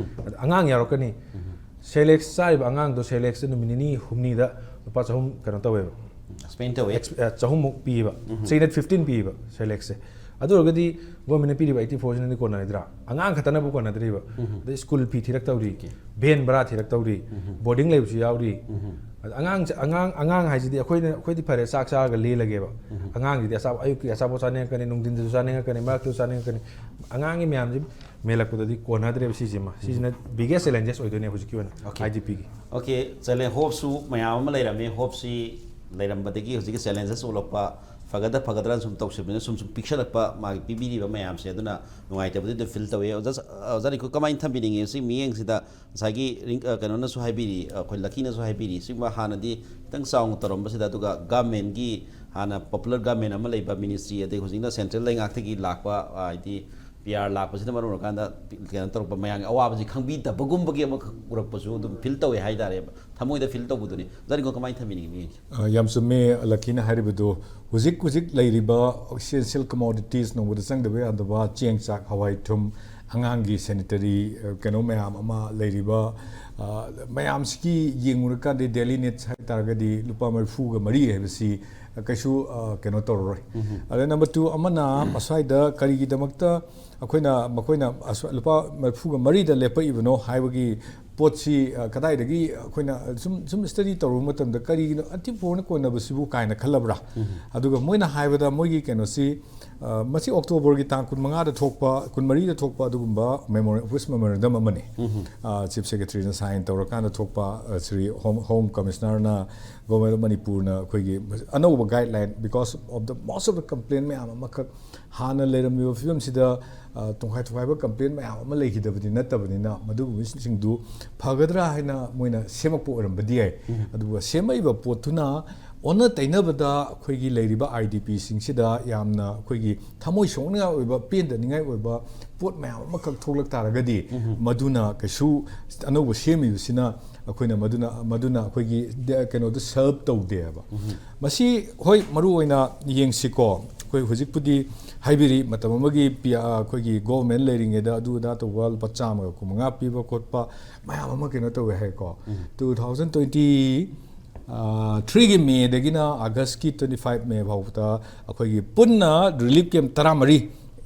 ꯑꯗ ꯑꯉꯥꯡ ꯌꯥꯎꯔꯛꯀꯅꯤ. Cerelac ꯆꯥꯔꯤꯕ ꯑꯉꯥꯡꯗꯣ Cerelac ꯁꯦ ꯅꯨꯃꯤꯠ ꯅꯤꯅꯤ ꯍꯨꯝꯅꯤꯗ ꯂꯨꯄꯥ ꯆꯍꯨꯝ ꯀꯩꯅꯣ ꯇꯧꯋꯦꯕ, Spend ꯇꯧꯋꯦ꯫ ꯑ, ꯆꯍꯨꯝꯃꯨꯛ ꯄꯤꯕ, three hundred fifteen ꯄꯤꯕ Cerelac ꯁꯦ. ꯑꯗꯨ ꯑꯣꯏꯔꯒꯗꯤ government ꯅ ꯄꯤꯔꯤꯕ eighty four ꯁꯤꯅꯗꯤ ꯀꯣꯟꯅꯔꯣꯏꯗ꯭ꯔꯥ? ꯑꯉꯥꯡ ꯈꯛꯇꯅꯕꯨ ꯀꯣꯟꯅꯗ꯭ꯔꯤꯕ. ꯑꯗꯩ school fee ꯊꯤꯔꯛꯇꯧꯔꯤ, van ꯚꯔꯥ ꯊꯤꯔꯛꯇꯧꯔꯤ, boarding ꯂꯩꯕꯁꯨ ꯌꯥꯎꯔꯤ. ꯑꯗ ꯑꯉꯥꯡ, ꯑꯉꯥꯡ, ꯑꯉꯥꯡ ꯍꯥꯏꯁꯤꯗꯤ ꯑꯩꯈꯣꯏꯅ, ꯑꯩꯈꯣꯏꯗꯤ ꯐꯔꯦ, ꯆꯥꯛ ꯆꯥꯔꯒ ꯂꯦꯜꯂꯒꯦꯕ. ꯑꯉꯥꯡꯁꯤꯗꯤ ꯑꯆꯥ-, ꯑꯌꯨꯛꯀꯤ ꯑꯆꯥꯄꯣꯠ ꯆꯥꯅꯤꯡꯉꯛꯀꯅꯤ, ꯅꯨꯡꯊꯤꯟꯗꯁꯨ ꯆꯥꯅꯤꯡꯉꯛꯀꯅꯤ, ꯃꯔꯛꯇꯁꯨ ꯆꯥꯅꯤꯡꯉꯛꯀꯅꯤ. ꯑꯉꯥꯡꯒꯤ ꯃꯌꯥꯝꯁꯤ ꯃꯦꯜꯂꯛꯄꯗꯗꯤ ꯀꯣꯟꯅꯗ꯭ꯔꯦꯕ ꯁꯤꯁꯤꯃ꯫ ꯁꯤꯁꯤꯅ biggest challenges ꯑꯣꯏꯗꯣꯏꯅꯦ ꯍꯧꯖꯤꯛꯀꯤ ꯑꯣꯏꯅ Okay. IDP ꯒꯤ. Okay, ꯆꯦꯂꯦ, hope ꯁꯨ ꯃꯌꯥꯝ ꯑꯃ ꯂꯩꯔꯝꯃꯤ꯫ Hope ꯁꯤ ꯂꯩꯔꯝꯕꯗꯒꯤ ꯍꯧꯖꯤꯛꯀꯤ challenges ꯎꯠꯂꯛꯄ, ꯐꯒꯗ꯭ꯔꯥ ꯐꯒꯗ꯭ꯔꯥꯅ ꯁꯨꯝ ꯇꯧꯁꯤꯟꯕꯅꯤꯅ ꯁꯨꯝ ꯁꯨꯝ ꯄꯤꯛꯁꯜꯂꯛꯄ, ꯃꯥꯒꯤ ꯄꯤꯕꯤꯔꯤꯕ ꯃꯌꯥꯝꯁꯦ, ꯑꯗꯨꯅ ꯅꯨꯡꯉꯥꯏꯇꯕꯗꯤ ꯑꯗꯨꯝ feel ꯇꯧꯋꯤ꯫ ꯑꯣꯖꯥ, ꯑꯣꯖꯥ ꯔꯤꯡꯀꯨ, ꯀꯃꯥꯏꯅ ꯊꯝꯕꯤꯅꯤꯡꯉꯤ ꯁꯤ ꯃꯤꯠꯌꯦꯡꯁꯤꯗ? ꯉꯁꯥꯏꯒꯤ ꯔꯤꯡ-, ꯑ, ꯀꯩꯅꯣꯅꯁꯨ ꯍꯥꯏꯕꯤꯔꯤ, ꯑꯩꯈꯣꯏ ꯂꯛꯀꯤꯅꯁꯨ ꯍꯥꯏꯕꯤꯔꯤ, ꯁꯤꯒꯨꯝꯕ ꯍꯥꯟꯅꯗꯤ ꯈꯤꯇꯪ ꯆꯥꯎꯅ ꯇꯧꯔꯝꯕꯁꯤꯗ, ꯑꯗꯨꯒ government ꯀꯤ ꯍꯥꯟꯅ popular government ꯑꯃ ꯂꯩꯕ ministry, ꯑꯗꯩ ꯍꯧꯖꯤꯛꯅ central ꯂꯩꯉꯥꯛꯇꯒꯤ ꯂꯥꯛꯄ, ꯑ, ꯍꯥꯏꯗꯤ PR ꯂꯥꯛꯄꯁꯤꯅ ꯃꯔꯝ ꯑꯣꯏꯔꯀꯥꯟꯗ ꯀꯩꯅꯣ ꯇꯧꯔꯛꯄ, ꯃꯌꯥꯝꯒꯤ ꯑꯋꯥꯕꯁꯤ ꯈꯪꯕꯤꯗꯕꯒꯨꯝꯕꯒꯤ ꯑꯃꯈꯛ ꯎꯔꯛꯄꯁꯨ ꯑꯗꯨꯝ feel ꯇꯧꯋꯦ ꯍꯥꯏꯇꯥꯔꯦꯕ, ꯊꯃꯣꯏꯗ feel ꯇꯧꯕꯗꯨꯅꯤ꯫ ꯑꯣꯖꯥ ꯔꯤꯡꯀꯨ, ꯀꯃꯥꯏꯅ ꯊꯝꯕꯤꯅꯤꯡꯉꯤ ꯃꯤꯠꯌꯦꯡꯁꯦ? ꯑ, ꯌꯥꯝ ꯆꯨꯝꯃꯦ ꯂꯛꯀꯤꯅ ꯍꯥꯏꯔꯤꯕꯗꯨ꯫ ꯍꯧꯖꯤꯛ ꯍꯧꯖꯤꯛ ꯂꯩꯔꯤꯕ essential commodities, ꯅꯣꯡꯃꯗ ꯆꯪꯗꯕ ꯌꯥꯗꯕ ꯆꯦꯡ, ꯆꯥꯛ, ꯍꯋꯥꯏ, ꯊꯨꯝ, ꯑꯉꯥꯡꯒꯤ sanitary, ꯑ, ꯀꯩꯅꯣ ꯃꯌꯥꯝ ꯑꯃ ꯂꯩꯔꯤꯕ, ꯑ, ꯃꯌꯥꯝꯁꯤꯒꯤ ꯌꯦꯡꯉꯨꯔꯀꯥꯟꯗ ꯗꯦꯂꯤ ꯅꯤꯗꯁ ꯍꯥꯏꯇꯥꯔꯒꯗꯤ ꯂꯨꯄꯥ ꯃꯔꯤꯐꯨꯒ ꯃꯔꯤ ꯍꯥꯏꯕꯁꯤ ꯀꯩꯁꯨ, ꯑ, ꯀꯩꯅꯣ ꯇꯧꯔꯔꯣꯏ꯫ ꯑꯗꯩ ꯅꯝꯕꯔ ꯇꯨ ꯑꯃꯅ ꯃꯁ꯭ꯋꯥꯏꯗ ꯀꯔꯤꯒꯤꯗꯃꯛꯇ ꯑꯩꯈꯣꯏꯅ, ꯃꯈꯣꯏꯅ ꯑꯁ-, ꯂꯨꯄꯥ ꯃꯔꯤꯐꯨꯒ ꯃꯔꯤꯗ ꯂꯦꯞꯄꯛꯏꯕꯅꯣ ꯍꯥꯏꯕꯒꯤ ꯄꯣꯠꯁꯤ, ꯑ, ꯀꯗꯥꯏꯗꯒꯤ ꯑꯩꯈꯣꯏꯅ ꯁꯨꯝ, ꯁꯨꯝ ꯁ꯭ꯇꯗꯤ ꯇꯧꯔꯨꯕ ꯃꯇꯝꯗ ꯀꯔꯤꯒꯤꯅꯣ ꯑꯟꯇꯤꯄꯣꯔꯅ ꯀꯣꯟꯅꯕꯁꯤꯕꯨ ꯀꯥꯏꯅ ꯈꯜꯂꯕ꯭ꯔꯥ? ꯑꯗꯨꯒ ꯃꯣꯏꯅ ꯍꯥꯏꯕꯗ ꯃꯣꯏꯒꯤ ꯀꯩꯅꯣꯁꯤ, ꯑ, ꯃꯁꯤ ꯑꯣꯛꯇꯣꯕꯔꯒꯤ ꯇꯥꯡ ꯀꯨꯟꯃꯉꯥꯗ ꯊꯣꯛꯄ, ꯀꯨꯟꯃꯔꯤꯗ ꯊꯣꯛꯄ ꯑꯗꯨꯒꯨꯝꯕ memora-, office memorandum ꯑꯃꯅꯤ꯫ ꯑ, ꯆꯤꯐ ꯁꯦꯀ꯭ꯔꯦꯇꯔꯤꯅ ꯁꯥꯏꯟ ꯇꯧꯔꯀꯥꯟꯗ ꯊꯣꯛꯄ, ꯑ, ꯁ꯭ꯔꯤ ꯍꯣꯝ, ꯍꯣꯝ ꯀꯃꯤꯁꯅꯔꯅ ꯒꯣꯚꯔꯟꯃꯦꯟ ꯑꯣꯐ ꯃꯅꯤꯄꯨꯔꯅ ꯑꯩꯈꯣꯏꯒꯤ ꯑꯅꯧꯕ guideline, because of the most of the complaint ꯃꯌꯥꯝ ꯑꯃꯈꯛ ꯍꯥꯟꯅ ꯂꯩꯔꯝꯃꯤꯕ ꯐꯤꯕꯝꯁꯤꯗ, ꯑ, ꯇꯣꯡꯈꯥꯏ ꯇꯣꯡꯈꯥꯏꯕ ꯀꯝꯄ꯭ꯂꯦꯟ ꯃꯌꯥꯝ ꯑꯃ ꯂꯩꯈꯤꯗꯕꯗꯤ ꯅꯠꯇꯕꯅꯤꯅ, ꯃꯗꯨꯒꯨꯝꯕꯁꯤꯡꯗꯨ ꯐꯒꯗ꯭ꯔꯥ ꯍꯥꯏꯅ ꯃꯣꯏꯅ ꯁꯦꯝꯃꯛꯄ ꯑꯣꯏꯔꯝꯕꯗꯤ ꯌꯥꯏ꯫ ꯑꯗꯨꯒ ꯁꯦꯝꯃꯛꯏꯕ ꯄꯣꯠꯇꯨꯅ ꯑꯣꯟꯅ ꯇꯩꯅꯕꯗ ꯑꯩꯈꯣꯏꯒꯤ ꯂꯩꯔꯤꯕ ꯑꯥꯏ ꯗꯤ ꯄꯤꯁꯤꯡꯁꯤꯗ ꯌꯥꯝꯅ ꯑꯩꯈꯣꯏꯒꯤ ꯊꯃꯣꯏ ꯁꯣꯛꯅꯤꯡꯉꯥꯏ ꯑꯣꯏꯕ, ꯄꯦꯟꯗꯅꯤꯡꯉꯥꯏ ꯑꯣꯏꯕ ꯄꯣꯠ ꯃꯌꯥꯝ ꯑꯃꯈꯛ ꯊꯣꯛꯂꯛ ꯇꯥꯔꯒꯗꯤ, ꯃꯗꯨꯅ ꯀꯩꯁꯨ ꯑꯅꯧꯕ ꯁꯦꯝꯃꯤꯕꯁꯤꯅ ꯑꯩꯈꯣꯏꯅ ꯃꯗꯨꯅ, ꯃꯗꯨꯅ ꯑꯩꯈꯣꯏꯒꯤ ꯗ-, ꯀꯩꯅꯣꯗꯣ ꯁꯔꯚ ꯇꯧꯗꯦꯕ꯫ ꯃꯁꯤ, ꯍꯣꯏ, ꯃꯔꯨ ꯑꯣꯏꯅ ꯌꯦꯡꯁꯤꯀꯣ, ꯑꯩꯈꯣꯏ ꯍꯧꯖꯤꯛꯄꯨꯗꯤ ꯍꯥꯏꯕꯤꯔꯤ, ꯃꯇꯝ ꯑꯃꯒꯤ ꯄꯤ-, ꯑ, ꯑꯩꯈꯣꯏꯒꯤ ꯒꯣꯚꯔꯟꯃꯦꯟ ꯂꯩꯔꯤꯉꯩꯗ ꯑꯗꯨ ꯑꯗꯥ ꯇꯧꯕ, ꯂꯨꯄꯥ ꯆꯥꯝꯃꯒ ꯀꯨꯟꯃꯉꯥ ꯄꯤꯕ ꯈꯣꯠꯄ ꯃꯌꯥꯝ ꯑꯃ ꯀꯩꯅꯣ ꯇꯧꯋꯦ ꯍꯥꯏꯀꯣ꯫ ꯇꯨ ꯊꯥꯎꯖꯟ ꯇ꯭ꯋꯦꯟꯇꯤ ꯊ꯭ꯔꯤꯒꯤ ꯃꯦꯗꯒꯤꯅ ꯑꯥꯒꯁꯀꯤ ꯇ꯭ꯋꯦꯟꯇꯤ ꯐꯥꯏꯚ ꯃꯦ ꯐꯥꯎꯕꯗ ꯑꯩꯈꯣꯏꯒꯤ ꯄꯨꯟꯅ ꯔꯤꯂꯤꯐ ꯀꯦꯝꯞ ꯇꯔꯥꯃꯔꯤ,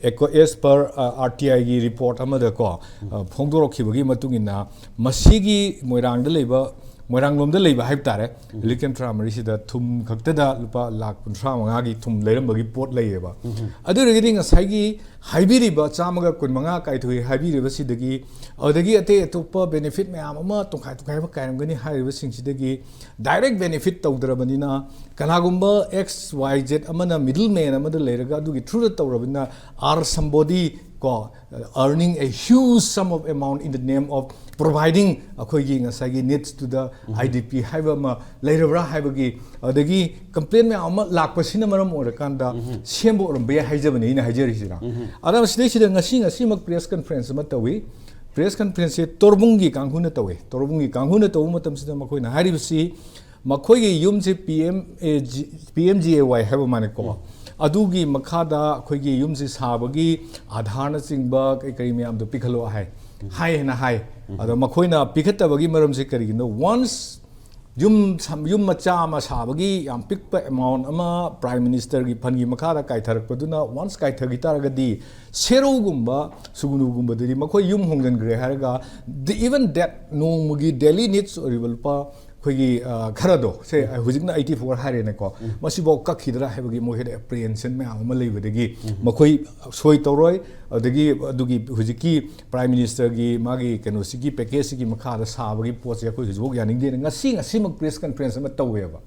ꯑꯦꯀꯣ-, as per, ꯑ, ꯑꯥꯔ ꯇꯤ ꯑꯥꯏꯒꯤ ꯔꯤꯄꯣꯔꯠ ꯑꯃꯗꯀꯣ, ꯑ, ꯐꯣꯡꯗꯣꯔꯛꯈꯤꯕꯒꯤ ꯃꯇꯨꯡ ꯏꯟꯅ, ꯃꯁꯤꯒꯤ ꯃꯣꯏꯔꯥꯡꯗ ꯂꯩꯕ, ꯃꯣꯏꯔꯥꯡꯂꯣꯝꯗ ꯂꯩꯕ ꯍꯥꯏꯕ ꯇꯥꯔꯦ, ꯔꯤꯂꯤꯐ ꯀꯦꯝꯞ ꯇꯔꯥꯃꯔꯤꯁꯤꯗ ꯊꯨꯝ ꯈꯛꯇꯗ ꯂꯨꯄꯥ ꯂꯥꯈ ꯀꯨꯟꯊ꯭ꯔꯥ ꯃꯉꯥꯒꯤ ꯊꯨꯝ ꯂꯩꯔꯝꯕꯒꯤ ꯄꯣꯠ ꯂꯩꯌꯦꯕ꯫ ꯑꯗꯨ ꯑꯣꯏꯔꯒꯗꯤ ꯉꯁꯥꯏꯒꯤ ꯍꯥꯏꯕꯤꯔꯤꯕ ꯆꯥꯝꯃꯒ ꯀꯨꯟꯃꯉꯥ ꯀꯥꯏꯊꯣꯛꯏ ꯍꯥꯏꯕꯤꯔꯤꯕꯁꯤꯗꯒꯤ, ꯑꯗꯨꯗꯒꯤ ꯑꯇꯩ ꯑꯇꯣꯞꯄ ꯕꯦꯅꯤꯐꯤꯠ ꯃꯌꯥꯝ ꯑꯃ ꯇꯣꯡꯈꯥꯏ ꯇꯣꯡꯈꯥꯏꯕ ꯀꯥꯏꯔꯝꯒꯅꯤ ꯍꯥꯏꯔꯤꯕꯁꯤꯡꯁꯤꯗꯒꯤ ꯗꯥꯏꯔꯦꯛ ꯕꯦꯅꯤꯐꯤꯠ ꯇꯧꯗ꯭ꯔꯕꯅꯤꯅ, ꯀꯅꯥꯒꯨꯝꯕ ꯑꯦꯛꯁ ꯋꯥꯏ ꯖꯦꯠ ꯑꯃꯅ ꯃꯤꯗꯜ ꯃꯦꯟ ꯑꯃꯗ ꯂꯩꯔꯒ ꯑꯗꯨꯒꯤ ꯊ꯭ꯔꯨꯗ ꯇꯧꯔꯕꯅꯤꯅ, are somebody ꯀꯣ, earning a huge sum of amount in the name of providing ꯑꯩꯈꯣꯏꯒꯤ ꯉꯁꯥꯏꯒꯤ needs to the I D P ꯍꯥꯏꯕ ꯑꯃ ꯂꯩꯔꯕ꯭ꯔꯥ ꯍꯥꯏꯕꯒꯤ, ꯑꯗꯒꯤ ꯀꯝꯄ꯭ꯂꯦꯟ ꯃꯌꯥꯝ ꯑꯃ ꯂꯥꯛꯄꯁꯤꯅ ꯃꯔꯝ ꯑꯣꯏꯔꯀꯥꯟꯗ ꯁꯦꯝꯕ ꯑꯣꯏꯔꯝꯕ ꯌꯥꯏ ꯍꯥꯏꯖꯕꯅꯤ ꯑꯩꯅ ꯍꯥꯏꯖꯔꯤꯁꯤꯅ꯫ ꯑꯗꯨꯅ ꯁꯤꯗꯩꯁꯤꯗ ꯉꯁꯤ, ꯉꯁꯤꯃꯛ ꯄ꯭ꯔꯦꯁ ꯀꯟꯐ꯭ꯔꯦꯟꯁ ꯑꯃ ꯇꯧꯏ꯫ ꯄ꯭ꯔꯦꯁ ꯀꯟꯐ꯭ꯔꯦꯟꯁꯁꯦ ꯇꯣꯔꯕꯨꯡꯒꯤ ꯀꯥꯡꯕꯨꯅ ꯇꯧꯏ꯫ ꯇꯣꯔꯕꯨꯡꯒꯤ ꯀꯥꯡꯕꯨꯅ ꯇꯧꯕ ꯃꯇꯝꯁꯤꯗ ꯃꯈꯣꯏꯅ ꯍꯥꯏꯔꯤꯕꯁꯤ, ꯃꯈꯣꯏꯒꯤ ꯌꯨꯝꯁꯤ P M A G, P M G A Y ꯍꯥꯏꯕ ꯃꯥꯅꯦꯀꯣ꯫ ꯑꯗꯨꯒꯤ ꯃꯈꯥꯗ ꯑꯩꯈꯣꯏꯒꯤ ꯌꯨꯝꯁꯤ ꯁꯥꯕꯒꯤ ꯑꯥꯙꯥꯔꯅꯆꯤꯡꯕ ꯀꯔꯤ ꯀꯔꯤ ꯃꯌꯥꯝꯗꯣ ꯄꯤꯈꯠꯂꯣ ꯍꯥꯏ꯫ ꯍꯥꯏ ꯍꯥꯏꯅ ꯍꯥꯏ꯫ ꯑꯗꯣ ꯃꯈꯣꯏꯅ ꯄꯤꯈꯠꯇꯕꯒꯤ ꯃꯔꯝꯁꯦ ꯀꯔꯤꯒꯤꯅꯣ? Once ꯌꯨꯝ ꯁꯝ- ꯌꯨꯝ ꯃꯆꯥ ꯑꯃ ꯁꯥꯕꯒꯤ ꯌꯥꯝ ꯄꯤꯛꯄ amount ꯑꯃ Prime Ministerꯒꯤ fundꯒꯤ ꯃꯈꯥꯗ ꯀꯥꯏꯊꯔꯛꯄꯗꯨꯅ once ꯀꯥꯏꯊꯈꯤ ꯇꯥꯔꯒꯗꯤ, ꯁꯦꯔꯧꯒꯨꯝꯕ ꯁꯨꯒꯨꯅꯨꯒꯨꯝꯕꯗꯗꯤ ꯃꯈꯣꯏ ꯌꯨꯝ ꯍꯣꯡꯖꯤꯟꯈ꯭ꯔꯦ ꯍꯥꯏꯔꯒ, the- even that ꯅꯣꯡꯃꯒꯤ daily needs ꯑꯣꯏꯔꯤꯕ ꯂꯨꯄꯥ ꯑꯩꯈꯣꯏꯒꯤ, ꯑ, ꯈꯔꯗꯣ ꯁꯦ, ꯍꯧꯖꯤꯛꯅ eighty four ꯍꯥꯏꯔꯦꯅꯦꯀꯣ, ꯃꯁꯤꯐꯥꯎ ꯀꯛꯈꯤꯗ꯭ꯔꯥ ꯍꯥꯏꯕꯒꯤ ꯃꯣꯏ ꯍꯦꯟꯅ apprehension ꯃꯌꯥꯝ ꯑꯃ ꯂꯩꯕꯗꯒꯤ ꯃꯈꯣꯏ ꯁꯣꯏ ꯇꯧꯔꯣꯏ꯫ ꯑꯗꯒꯤ ꯑꯗꯨꯒꯤ ꯍꯧꯖꯤꯛꯀꯤ Prime Ministerꯒꯤ ꯃꯥꯒꯤ ꯀꯩꯅꯣꯁꯤꯒꯤ packageꯁꯤꯒꯤ ꯃꯈꯥꯗ ꯁꯥꯕꯒꯤ ꯄꯣꯠꯁꯦ ꯑꯩꯈꯣꯏ ꯍꯧꯖꯤꯛꯐꯥꯎ ꯌꯥꯅꯤꯡꯗꯦꯅ ꯉꯁꯤ ꯉꯁꯤꯃꯛ press conference ꯑꯃ ꯇꯧꯋꯦꯕ꯫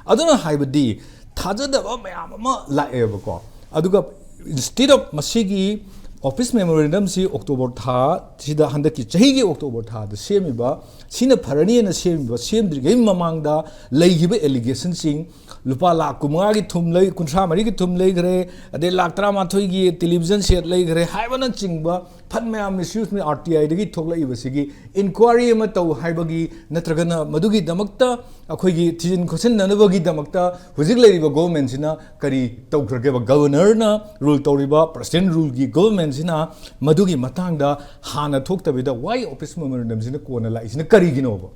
ꯑꯗꯨꯅ ꯍꯥꯏꯕꯗꯤ ꯊꯥꯖꯗꯕ ꯃꯌꯥꯝ ꯑꯃ ꯂꯥꯛꯑꯦꯕꯀꯣ꯫ ꯑꯗꯨꯒ instead of ꯃꯁꯤꯒꯤ office memorandumꯁꯤ October ꯊꯥꯁꯤꯗ, ꯍꯟꯗꯛꯀꯤ ꯆꯍꯤꯒꯤ October ꯊꯥꯗ ꯁꯦꯝꯃꯤꯕ, ꯁꯤꯅ ꯐꯔꯅꯤꯅ ꯁꯦꯝꯃꯤꯕ, ꯁꯦꯝꯗ꯭ꯔꯤꯉꯩ ꯃꯃꯥꯡꯗ ꯂꯩꯈꯤꯕ allegationꯁꯤꯡ, ꯂꯨꯄꯥ ꯂꯥꯈ ꯀꯨꯟꯃꯉꯥꯒꯤ ꯊꯨꯝ ꯂꯩ, ꯀꯨꯟꯊ꯭ꯔꯥ ꯃꯔꯤꯒꯤ ꯊꯨꯝ ꯂꯩꯈ꯭ꯔꯦ, ꯑꯗꯩ ꯂꯥꯈ ꯇꯔꯥꯃꯥꯊꯣꯏꯒꯤ television set ꯂꯩꯈ꯭ꯔꯦ ꯍꯥꯏꯕꯅꯆꯤꯡꯕ ꯐꯟ ꯃꯌꯥꯝ misuse ꯃꯌꯥꯝ RTIꯗꯒꯤ ꯊꯣꯛꯂꯛꯏꯕꯁꯤꯒꯤ inquiry ꯑꯃ ꯇꯧ ꯍꯥꯏꯕꯒꯤ, ꯅꯠꯇ꯭ꯔꯒꯅ ꯃꯗꯨꯒꯤꯗꯃꯛꯇ ꯑꯩꯈꯣꯏꯒꯤ ꯊꯤꯖꯤꯟ ꯈꯣꯠꯆꯤꯟꯅꯅꯕꯒꯤꯗꯃꯛꯇ ꯍꯧꯖꯤꯛ ꯂꯩꯔꯤꯕ governmentꯁꯤꯅ ꯀꯔꯤ ꯇꯧꯈ꯭ꯔꯒꯦꯕ? Governorꯅ rule ꯇꯧꯔꯤꯕ President ruleꯒꯤ governmentꯁꯤꯅ ꯃꯗꯨꯒꯤ ꯃꯇꯥꯡꯗ ꯍꯥꯟꯅ ꯊꯣꯛꯇꯕꯤꯗ why office memorandumꯁꯤꯅ ꯀꯣꯟꯅ ꯂꯥꯛꯏꯁꯤꯅ ꯀꯔꯤꯒꯤꯅꯣꯕ?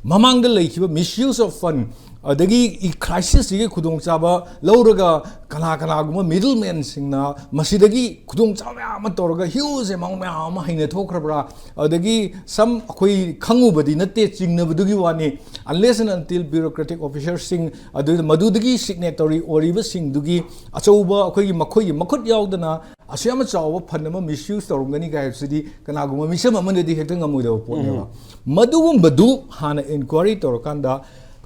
ꯃꯃꯥꯡꯗ ꯂꯩꯈꯤꯕ misuse of fund, ꯑꯗꯒꯤ ꯏ crisisꯁꯤꯒꯤ ꯈꯨꯗꯣꯡꯆꯥꯕ ꯂꯧꯔꯒ ꯀꯅꯥ ꯀꯅꯥꯒꯨꯝꯕ middlemanꯁꯤꯡꯅ ꯃꯁꯤꯗꯒꯤ ꯈꯨꯗꯣꯡꯆꯥꯕ ꯃꯌꯥꯝ ꯑꯃ ꯇꯧꯔꯒ huge amount ꯃꯌꯥꯝ ꯑꯃ ꯍꯩꯅ ꯊꯣꯛꯈ꯭ꯔꯕ꯭ꯔꯥ? ꯑꯗꯒꯤ some ꯑꯩꯈꯣꯏ ꯈꯪꯉꯨꯕꯗꯤ ꯅꯠꯇꯦ, ꯆꯤꯡꯅꯕꯗꯨꯒꯤ ꯋꯥꯅꯤ꯫ Unless and until bureaucratic officerꯁꯤꯡ ꯑꯗꯨ ꯃꯗꯨꯗꯒꯤ signatory ꯑꯣꯏꯔꯤꯕꯁꯤꯡꯗꯨꯒꯤ ꯑꯆꯧꯕ ꯑꯩꯈꯣꯏꯒꯤ ꯃꯈꯣꯏꯒꯤ ꯃꯈꯨꯠ ꯌꯥꯎꯗꯅ ꯑꯁꯨꯛ ꯌꯥꯝꯅ ꯆꯥꯎꯕ fund ꯑꯃ misuse ꯇꯧꯔꯝꯒꯅꯤ ꯀꯥꯏ ꯍꯥꯏꯕꯁꯤꯗꯤ ꯀꯅꯥꯒꯨꯝꯕ ꯃꯤꯁꯝ ꯑꯃꯅꯗꯤ ꯍꯦꯛꯇ ꯉꯝꯃꯣꯏꯗꯕ ꯄꯣꯠꯅꯦꯕ꯫ ꯃꯗꯨꯒꯨꯝꯕꯗꯨ ꯍꯥꯟꯅ inquiry ꯇꯧꯔꯀꯥꯟꯗ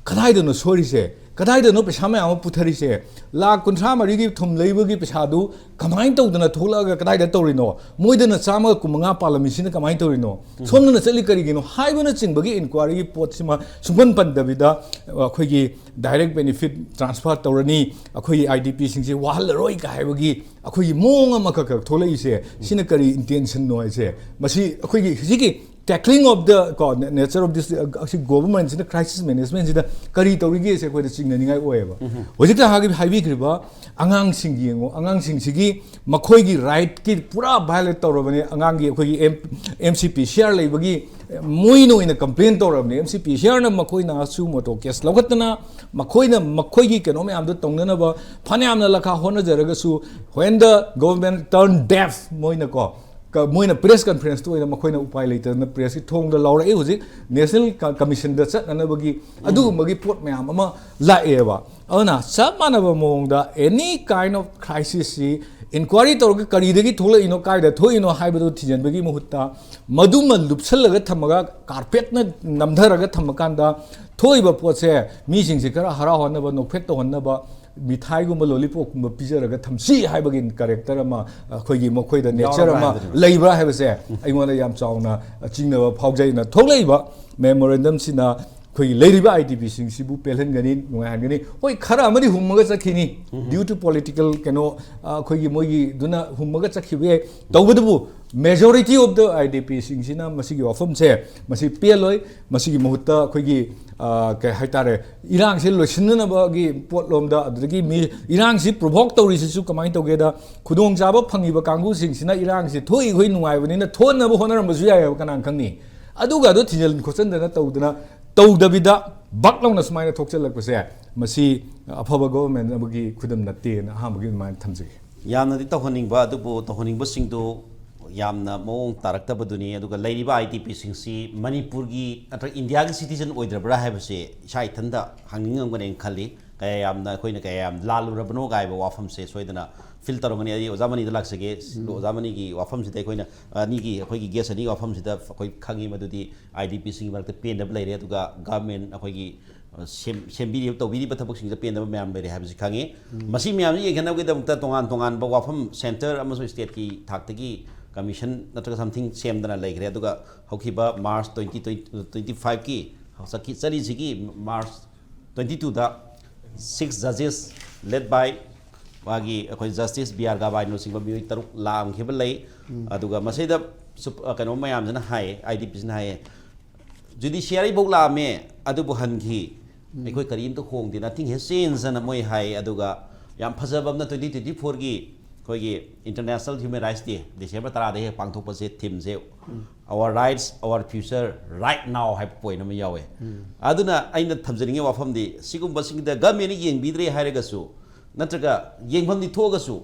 ꯀꯗꯥꯏꯗꯅꯣ ꯁꯣꯏꯔꯤꯁꯦ? ꯀꯗꯥꯏꯗꯅꯣ ꯄꯩꯁꯥ ꯃꯌꯥꯝ ꯑꯃ ꯄꯨꯊꯔꯤꯁꯦ? ꯂꯥꯈ ꯀꯨꯟꯊ꯭ꯔꯥ ꯃꯔꯤꯒꯤ ꯊꯨꯝ ꯂꯩꯕꯒꯤ ꯄꯩꯁꯥꯗꯨ ꯀꯃꯥꯏꯅ ꯇꯧꯗꯅ ꯊꯣꯛꯂꯛꯑꯒ ꯀꯗꯥꯏꯗ ꯇꯧꯔꯤꯅꯣ? ꯃꯣꯏꯗꯅ ꯆꯥꯝꯃꯒ ꯀꯨꯟꯃꯉꯥ ꯄꯥꯜꯂꯝꯃꯤꯁꯤꯅ ꯀꯃꯥꯏꯅ ꯇꯧꯔꯤꯅꯣ? ꯁꯣꯝꯗꯅ ꯆꯠꯂꯤ ꯀꯔꯤꯒꯤꯅꯣ ꯍꯥꯏꯕꯅꯆꯤꯡꯕꯒꯤ inquiryꯒꯤ ꯄꯣꯠꯁꯤꯃ ꯁꯨꯡꯄꯟ ꯄꯟꯗꯕꯤꯗ, ꯑꯩꯈꯣꯏꯒꯤ direct benefit transfer ꯇꯧꯔꯅꯤ, ꯑꯩꯈꯣꯏꯒꯤ IDPꯁꯤꯡꯁꯦ ꯋꯥꯍꯜꯂꯔꯣꯏ ꯀꯥꯏ ꯍꯥꯏꯕꯒꯤ ꯑꯩꯈꯣꯏꯒꯤ ꯃꯑꯣꯡ ꯑꯃꯈꯛ ꯈꯛ ꯊꯣꯛꯂꯛꯏꯁꯦ, ꯁꯤꯅ ꯀꯔꯤ intentionꯅꯣ ꯍꯥꯏꯁꯦ? ꯃꯁꯤ ꯑꯩꯈꯣꯏꯒꯤ ꯍꯧꯖꯤꯛꯀꯤ Tackling of the, ꯀꯣ, nature of this, ꯑꯁꯤ government ꯁꯤꯅ crisis management ꯁꯤꯗ ꯀꯔꯤ ꯇꯧꯔꯤꯒꯦꯁꯦ ꯑꯩꯈꯣꯏꯗ ꯆꯤꯡꯅꯅꯤꯡꯉꯥꯏ ꯑꯣꯏꯌꯦꯕ꯫ ꯍꯧꯖꯤꯛꯇ ꯍꯥꯏꯈꯤꯕ, ꯍꯥꯏꯕꯤꯈ꯭ꯔꯤꯕ ꯑꯉꯥꯡꯁꯤꯡ ꯌꯦꯡꯉꯣ, ꯑꯉꯥꯡꯁꯤꯡꯁꯤꯒꯤ ꯃꯈꯣꯏꯒꯤ right ꯀꯤ ꯄꯨꯔꯥ violate ꯇꯧꯔꯕꯅꯤ꯫ ꯑꯉꯥꯡꯒꯤ ꯑꯩꯈꯣꯏꯒꯤ M C P C R ꯂꯩꯕꯒꯤ ꯃꯣꯏꯅ ꯑꯣꯏꯅ complain ꯇꯧꯔꯕꯅꯤ꯫ M C P C R ꯅ ꯃꯈꯣꯏꯅ suo motu case ꯂꯧꯈꯠꯇꯅ ꯃꯈꯣꯏꯅ ꯃꯈꯣꯏꯒꯤ ꯀꯩꯅꯣ ꯃꯌꯥꯝꯗꯣ ꯇꯧꯅꯅꯕ ꯐꯅꯌꯥꯝꯅ ꯂꯈꯥ ꯍꯣꯠꯅꯖꯔꯒꯁꯨ, when the government turn deaf, ꯃꯣꯏꯅ ꯀꯣ, ꯀ-, ꯃꯣꯏꯅ press conference ꯇ ꯑꯣꯏꯅ ꯃꯈꯣꯏꯅ ꯎꯄꯥꯏ ꯂꯩꯇꯗꯅ press ꯀꯤ ꯊꯣꯡꯗ ꯂꯥꯎꯔꯛꯏ꯫ ꯍꯧꯖꯤꯛ National Co-, Commission ꯗ ꯆꯠꯅꯅꯕꯒꯤ ꯑꯗꯨꯒꯨꯝꯕꯒꯤ ꯄꯣꯠ ꯃꯌꯥꯝ ꯑꯃ ꯂꯥꯛꯑꯦꯕ꯫ ꯑꯗꯨꯅ ꯆꯞ ꯃꯥꯟꯅꯕ ꯃꯑꯣꯡꯗ any kind of crisis ꯁꯤ inquiry ꯇꯧꯔꯒ ꯀꯔꯤꯗꯒꯤ ꯊꯣꯛꯂꯛꯏꯅꯣ, ꯀꯥꯏꯗ ꯊꯣꯛꯏꯅꯣ ꯍꯥꯏꯕꯗꯨ ꯊꯤꯖꯤꯟꯕꯒꯤ ꯃꯍꯨꯠꯇ ꯃꯗꯨꯃ ꯂꯨꯞꯁꯜꯂꯒ ꯊꯝꯃꯒ carpet ꯅ ꯅꯝꯊꯔꯒ ꯊꯝꯃꯀꯥꯟꯗ ꯊꯣꯛꯏꯕ ꯄꯣꯠꯁꯦ ꯃꯤꯁꯤꯡꯁꯦ ꯈꯔ ꯍꯔꯥꯎꯍꯟꯅꯕ, ꯅꯣꯛꯐꯦꯠ ꯇꯧꯍꯟꯅꯕ ꯃꯤꯊꯥꯏꯒꯨꯝꯕ, lollipop ꯀꯨꯝꯕ ꯄꯤꯖꯔꯒ ꯊꯝꯁꯤ ꯍꯥꯏꯕꯒꯤ character ꯑꯃ ꯑꯩꯈꯣꯏꯒꯤ ꯃꯈꯣꯏꯗ nature ꯌꯥꯎꯔꯕ꯭ꯔꯥ ꯑꯃ ꯍꯥꯏꯕꯗꯨꯅꯤ꯫ ꯂꯩꯕ꯭ꯔꯥ ꯍꯥꯏꯕꯁꯦ ꯑꯩꯉꯣꯟꯗ ꯌꯥꯝ ꯆꯥꯎꯅ ꯆꯤꯡꯅꯕ ꯐꯥꯎꯖꯩꯅ ꯊꯣꯛꯂꯛꯏꯕ memorandum ꯁꯤꯅ ꯑꯩꯈꯣꯏꯒꯤ ꯂꯩꯔꯤꯕ I D P ꯁꯤꯡꯁꯤꯕꯨ ꯄꯦꯜꯍꯟꯒꯅꯤ, ꯅꯨꯡꯉꯥꯏꯍꯟꯒꯅꯤ꯫ ꯍꯣꯏ, ꯈꯔ ꯑꯃꯗꯤ ꯍꯨꯝꯃꯒ ꯆꯠꯈꯤꯅꯤ, due to political ꯀꯩꯅꯣ, ꯑ, ꯑꯩꯈꯣꯏꯒꯤ ꯃꯣꯏꯒꯤꯗꯨꯅ ꯍꯨꯝꯃꯒ ꯆꯠꯈꯤꯕ ꯌꯥꯏ꯫ ꯇꯧꯕꯇꯕꯨ majority of the I D P ꯁꯤꯡꯁꯤꯅ ꯃꯁꯤꯒꯤ ꯋꯥꯐꯝꯁꯦ ꯃꯁꯤ ꯄꯦꯜꯂꯣꯏ꯫ ꯃꯁꯤꯒꯤ ꯃꯍꯨꯠꯇ ꯑꯩꯈꯣꯏꯒꯤ, ꯑ, ꯀꯩ ꯍꯥꯏꯇꯥꯔꯦ, ꯏꯔꯥꯡꯁꯦ ꯂꯣꯏꯁꯤꯟꯅꯅꯕꯒꯤ ꯄꯣꯠꯂꯣꯝꯗ, ꯑꯗꯨꯗꯒꯤ ꯃꯤ ꯏꯔꯥꯡꯁꯤ provoke ꯇꯧꯔꯤꯁꯤꯁꯨ ꯀꯃꯥꯏꯅ ꯇꯧꯒꯦꯗ, ꯈꯨꯗꯣꯡꯆꯥꯕ ꯐꯪꯉꯤꯕ ꯀꯥꯡꯕꯨꯁꯤꯡꯁꯤꯅ ꯏꯔꯥꯡꯁꯤ ꯊꯣꯛꯏꯈꯣꯏ ꯅꯨꯡꯉꯥꯏꯕꯅꯤꯅ ꯊꯣꯛꯅꯕ ꯍꯣꯠꯅꯔꯝꯕꯁꯨ ꯌꯥꯏꯑꯕ, ꯀꯅꯥꯅ ꯈꯪꯅꯤ? ꯑꯗꯨꯒ ꯑꯗꯨ ꯊꯤꯖꯤꯟ ꯈꯣꯠꯆꯤꯟꯗꯅ ꯇꯧꯗꯅ, ꯇꯧꯗꯕꯤꯗ ꯕꯛ ꯂꯥꯎꯅ ꯁꯨꯃꯥꯏꯅ ꯊꯣꯛꯆꯜꯂꯛꯄꯁꯦ, ꯃꯁꯤ ꯑꯐꯕ government ꯑꯃꯒꯤ ꯈꯨꯗꯝ ꯅꯠꯇꯦꯅ ꯑꯍꯥꯟꯕꯒꯤ ꯑꯗꯨꯃꯥꯏꯅ ꯊꯝꯖꯒꯦ꯫ ꯌꯥꯝꯅꯗꯤ ꯇꯧꯍꯟꯅꯤꯡꯕ, ꯑꯗꯨꯕꯨ ꯇꯧꯍꯟꯅꯤꯡꯕꯁꯤꯡꯗꯨ ꯌꯥꯝꯅ ꯃꯑꯣꯡ ꯇꯥꯔꯛꯇꯕꯗꯨꯅꯤ꯫ ꯑꯗꯨꯒ ꯂꯩꯔꯤꯕ I D P ꯁꯤꯡꯁꯤ ꯃꯅꯤꯄꯨꯔꯒꯤ ꯅꯠꯇ꯭ꯔꯒ ꯏꯟꯗꯤꯌꯥꯒꯤ citizen ꯑꯣꯏꯗ꯭ꯔꯕ꯭ꯔꯥ ꯍꯥꯏꯕꯁꯦ ꯏꯁꯥ ꯏꯊꯟꯗ ꯍꯪꯅꯤꯡꯉꯝꯒꯅꯦꯅ ꯈꯜꯂꯤ꯫ ꯀꯌꯥ ꯌꯥꯝꯅ ꯑꯩꯈꯣꯏꯅ ꯀꯌꯥ ꯌꯥꯝ ꯂꯥꯜꯂꯨꯔꯕꯅꯣ ꯀꯥꯏꯕ ꯋꯥꯐꯝꯁꯦ ꯁꯣꯏꯗꯅ feel ꯇꯧꯔꯝꯒꯅꯤ꯫ ꯑꯩ ꯑꯣꯖꯥ ꯃꯅꯤꯗ ꯂꯥꯛꯆꯒꯦ꯫ ꯑꯣꯖꯥ ꯃꯅꯤꯒꯤ ꯋꯥꯐꯝꯁꯤꯗ ꯑꯩꯈꯣꯏꯅ ꯑꯅꯤꯒꯤ, ꯑꯩꯈꯣꯏꯒꯤ guest ꯑꯅꯤꯒꯤ ꯋꯥꯐꯝꯁꯤꯗ ꯑꯩꯈꯣꯏ ꯈꯪꯉꯤ ꯃꯗꯨꯗꯤ I D P ꯁꯤꯡꯒꯤ ꯃꯔꯛꯇ ꯄꯦꯟꯗꯕ ꯂꯩꯔꯦ, ꯑꯗꯨꯒ government ꯑꯩꯈꯣꯏꯒꯤ, ꯑ, ꯁꯦꯝ-, ꯁꯦꯝꯕꯤꯔꯤꯕ, ꯇꯧꯕꯤꯔꯤꯕ ꯊꯕꯛꯁꯤꯡꯁꯤꯗ ꯄꯦꯟꯗꯕ ꯃꯌꯥꯝ ꯂꯩꯔꯦ ꯍꯥꯏꯕꯁꯤ ꯈꯪꯉꯤ꯫ ꯃꯁꯤ ꯃꯌꯥꯝꯁꯤ ꯌꯦꯡꯁꯤꯟꯅꯕꯒꯤꯗꯃꯛꯇ ꯇꯣꯉꯥꯟ ꯇꯣꯉꯥꯟꯕ ꯋꯥꯐꯝ centre ꯑꯃꯁꯨꯡ state ꯀꯤ ꯊꯥꯛꯇꯒꯤ commission ꯅꯠꯇ꯭ꯔꯒ something ꯁꯦꯝꯗꯅ ꯂꯩꯈ꯭ꯔꯦ꯫ ꯑꯗꯨꯒ ꯍꯧꯈꯤꯕ March twenty twenty, twenty five ꯀꯤ ꯆꯠꯈꯤ-, ꯆꯠꯂꯤꯁꯤꯒꯤ March twenty two the six judges led by ꯃꯥꯒꯤ ꯑꯩꯈꯣꯏ Justice B R Gavai ꯅꯆꯤꯡꯕ ꯃꯤꯑꯣꯏ ꯇꯔꯨꯛ ꯂꯥꯛꯑꯝꯈꯤꯕ ꯂꯩ꯫ ꯑꯗꯨꯒ ꯃꯁꯤꯗ ꯁꯨꯞ-, ꯑ, ꯀꯩꯅꯣ ꯃꯌꯥꯝꯁꯤꯅ ꯍꯥꯏꯌꯦ, ꯑꯥꯏ ꯗꯤ ꯄꯤꯁꯤꯅ ꯍꯥꯏꯌꯦ, "ꯖꯨꯗꯤꯁꯤꯌꯥꯔꯤ ꯐꯧ ꯂꯥꯛꯑꯝꯃꯦ, ꯑꯗꯨꯕꯨ ꯍꯟꯈꯤ, ꯑꯩꯈꯣꯏ ꯀꯔꯤꯝꯇ ꯍꯣꯡꯗꯦ, nothing has changed" ꯑꯅ ꯃꯣꯏ ꯍꯥꯏ꯫ ꯑꯗꯨꯒ ꯌꯥꯝ ꯐꯖꯕ ꯑꯃꯅ, ꯇ꯭ꯋꯦꯟꯇꯤ ꯇ꯭ꯋꯦꯟꯇꯤ ꯐꯣꯔꯒꯤ ꯑꯩꯈꯣꯏꯒꯤ International Human Rights Day, December ꯇꯔꯥꯗ ꯍꯦꯛ ꯄꯥꯡꯊꯣꯛꯄꯁꯦ, ꯊꯤꯝꯁꯦ "Our rights, our future, right now" ꯍꯥꯏꯕ ꯄꯣꯏꯟ ꯑꯃ ꯌꯥꯎꯋꯦ꯫ ꯑꯗꯨꯅ ꯑꯩꯅ ꯊꯝꯖꯅꯤꯡꯉꯤ ꯋꯥꯐꯝꯗꯤ, ꯁꯤꯒꯨꯝꯕꯁꯤꯡꯗ ꯒꯃꯦꯟꯅ ꯌꯦꯡꯕꯤꯗ꯭ꯔꯦ ꯍꯥꯏꯔꯒꯁꯨ, ꯅꯠꯇ꯭ꯔꯒ ꯌꯦꯡꯐꯝꯗꯤ ꯊꯣꯛꯑꯒꯁꯨ,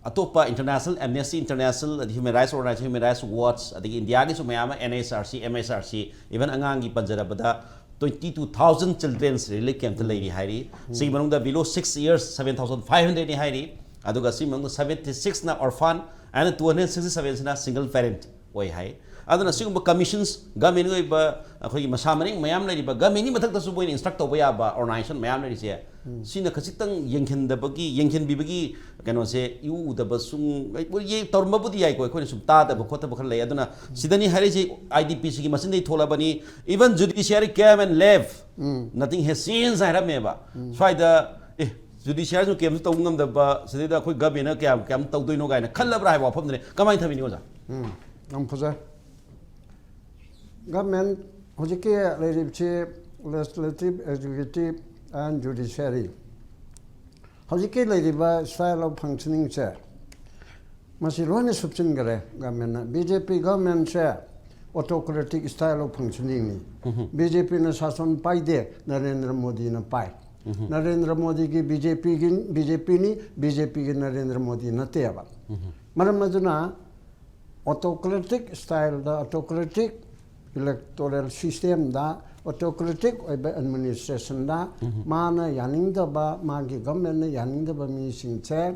ꯑꯇꯣꯞꯄ International Amnesty International, ꯑꯗꯩ Human Rights Organization, Human Rights Watch, ꯑꯗꯒꯤ ꯏꯟꯗꯤꯌꯥꯒꯤꯁꯨ ꯃꯌꯥꯝ ꯑꯃ, N H R C, M H R C, even ꯑꯉꯥꯡꯒꯤ ꯄꯟꯖꯔꯕꯗ twenty two thousand children's relief camp ꯇ ꯂꯩꯔꯤ ꯍꯥꯏꯔꯤ꯫ ꯁꯤꯒꯤ ꯃꯅꯨꯡꯗ below six years seven thousand five hundred ꯅꯤ ꯍꯥꯏꯔꯤ꯫ ꯑꯗꯨꯒ ꯁꯤꯒꯤ ꯃꯅꯨꯡꯗ seventy six ꯅ orphan and two hundred sixty seven ꯁꯤꯅ single parent ꯑꯣꯏ ꯍꯥꯏ꯫ ꯑꯗꯨꯅ ꯁꯤꯒꯨꯝꯕ commissions, ꯒꯃꯦꯟꯒꯤ ꯑꯣꯏꯕ ꯑꯩꯈꯣꯏꯒꯤ ꯃꯁꯥ ꯃꯔꯦꯡ ꯃꯌꯥꯝ ꯂꯩꯔꯤꯕ, ꯒꯃꯦꯟꯒꯤ ꯃꯊꯛꯇꯁꯨ ꯃꯣꯏꯅ instruct ꯇꯧꯕ ꯌꯥꯕ organization ꯃꯌꯥꯝ ꯂꯩꯔꯤꯁꯦ, ꯁꯤꯅ ꯈꯖꯤꯛꯇꯪ ꯌꯦꯡꯁꯤꯟꯗꯕꯒꯤ, ꯌꯦꯡꯁꯤꯟꯕꯤꯕꯒꯤ ꯀꯩꯅꯣꯁꯦ ꯏꯎ ꯎꯗꯕ ꯁꯨꯝ, ꯌꯦ-, ꯇꯧꯔꯝꯕꯕꯨꯗꯤ ꯌꯥꯏꯀꯣ, ꯑꯩꯈꯣꯏꯅ ꯁꯨꯝ ꯇꯥꯗꯕ ꯈꯣꯠꯇꯕ ꯈꯔ ꯂꯩ꯫ ꯑꯗꯨꯅ ꯁꯤꯗꯅꯤ ꯍꯥꯏꯔꯤꯁꯤ, ꯑꯥꯏ ꯗꯤ ꯄꯤ ꯁꯤꯒꯤ ꯃꯆꯤꯟꯗꯩ ꯊꯣꯛꯂꯕꯅꯤ, "Even judiciary came and left, nothing has changed" ꯍꯥꯏꯔꯝꯃꯦꯕ꯫ ꯁ꯭ꯋꯥꯏꯗ, "ꯑꯦ, judiciary ꯁꯨ ꯀꯩꯝꯇ ꯇꯧꯕ ꯉꯝꯗꯕ ꯁꯤꯗꯩꯗ ꯑꯩꯈꯣꯏ ꯒꯃꯦꯟꯅ ꯀꯌꯥꯝ, ꯀꯌꯥꯝ ꯇꯧꯗꯣꯏꯅꯣ" ꯀꯥꯏꯅ ꯈꯜꯂꯕ꯭ꯔꯥ ꯍꯥꯏꯕ ꯋꯥꯐꯝꯗꯨꯅꯦ꯫ ꯀꯃꯥꯏꯅ ꯊꯝꯕꯤꯅꯤ, ꯑꯣꯖꯥ? ꯎꯝ, ꯌꯥꯝ ꯐꯖꯩ꯫ ꯒꯃꯦꯟ ꯍꯧꯖꯤꯛꯀꯤ ꯂꯩꯔꯤꯕꯁꯤ, legislative, executive and judiciary, ꯍꯧꯖꯤꯛꯀꯤ ꯂꯩꯔꯤꯕ style of functioning ꯁꯦ, ꯃꯁꯤ ꯂꯣꯏꯅ ꯁꯨꯞꯆꯤꯟꯈꯔꯦ ꯒꯃꯦꯟꯅ꯫ ꯕꯤ ꯖꯦ ꯄꯤ ꯒꯃꯦꯟꯁꯦ autocratic style of functioning ꯅꯤ꯫ ꯕꯤ ꯖꯦ ꯄꯤꯅ ꯁꯥꯁꯟ ꯄꯥꯏꯗꯦ, ꯅꯔꯦꯟꯗ꯭ꯔ ꯃꯣꯗꯤꯅ ꯄꯥꯏ꯫ ꯅꯔꯦꯟꯗ꯭ꯔ ꯃꯣꯗꯤꯒꯤ ꯕꯤ ꯖꯦ ꯄꯤꯒꯤ, ꯕꯤ ꯖꯦ ꯄꯤꯅꯤ, ꯕꯤ ꯖꯦ ꯄꯤꯒꯤ ꯅꯔꯦꯟꯗ꯭ꯔ ꯃꯣꯗꯤ ꯅꯠꯇꯦꯕ꯫ ꯃꯔꯝ ꯑꯗꯨꯅ autocratic style ꯗ, autocratic electoral system ꯗ, autocratic ꯑꯣꯏꯕ administration ꯗ ꯃꯥꯅ ꯌꯥꯅꯤꯡꯗꯕ, ꯃꯥꯒꯤ ꯒꯃꯦꯟꯅ ꯌꯥꯅꯤꯡꯗꯕ ꯃꯤꯁꯤꯡꯁꯦ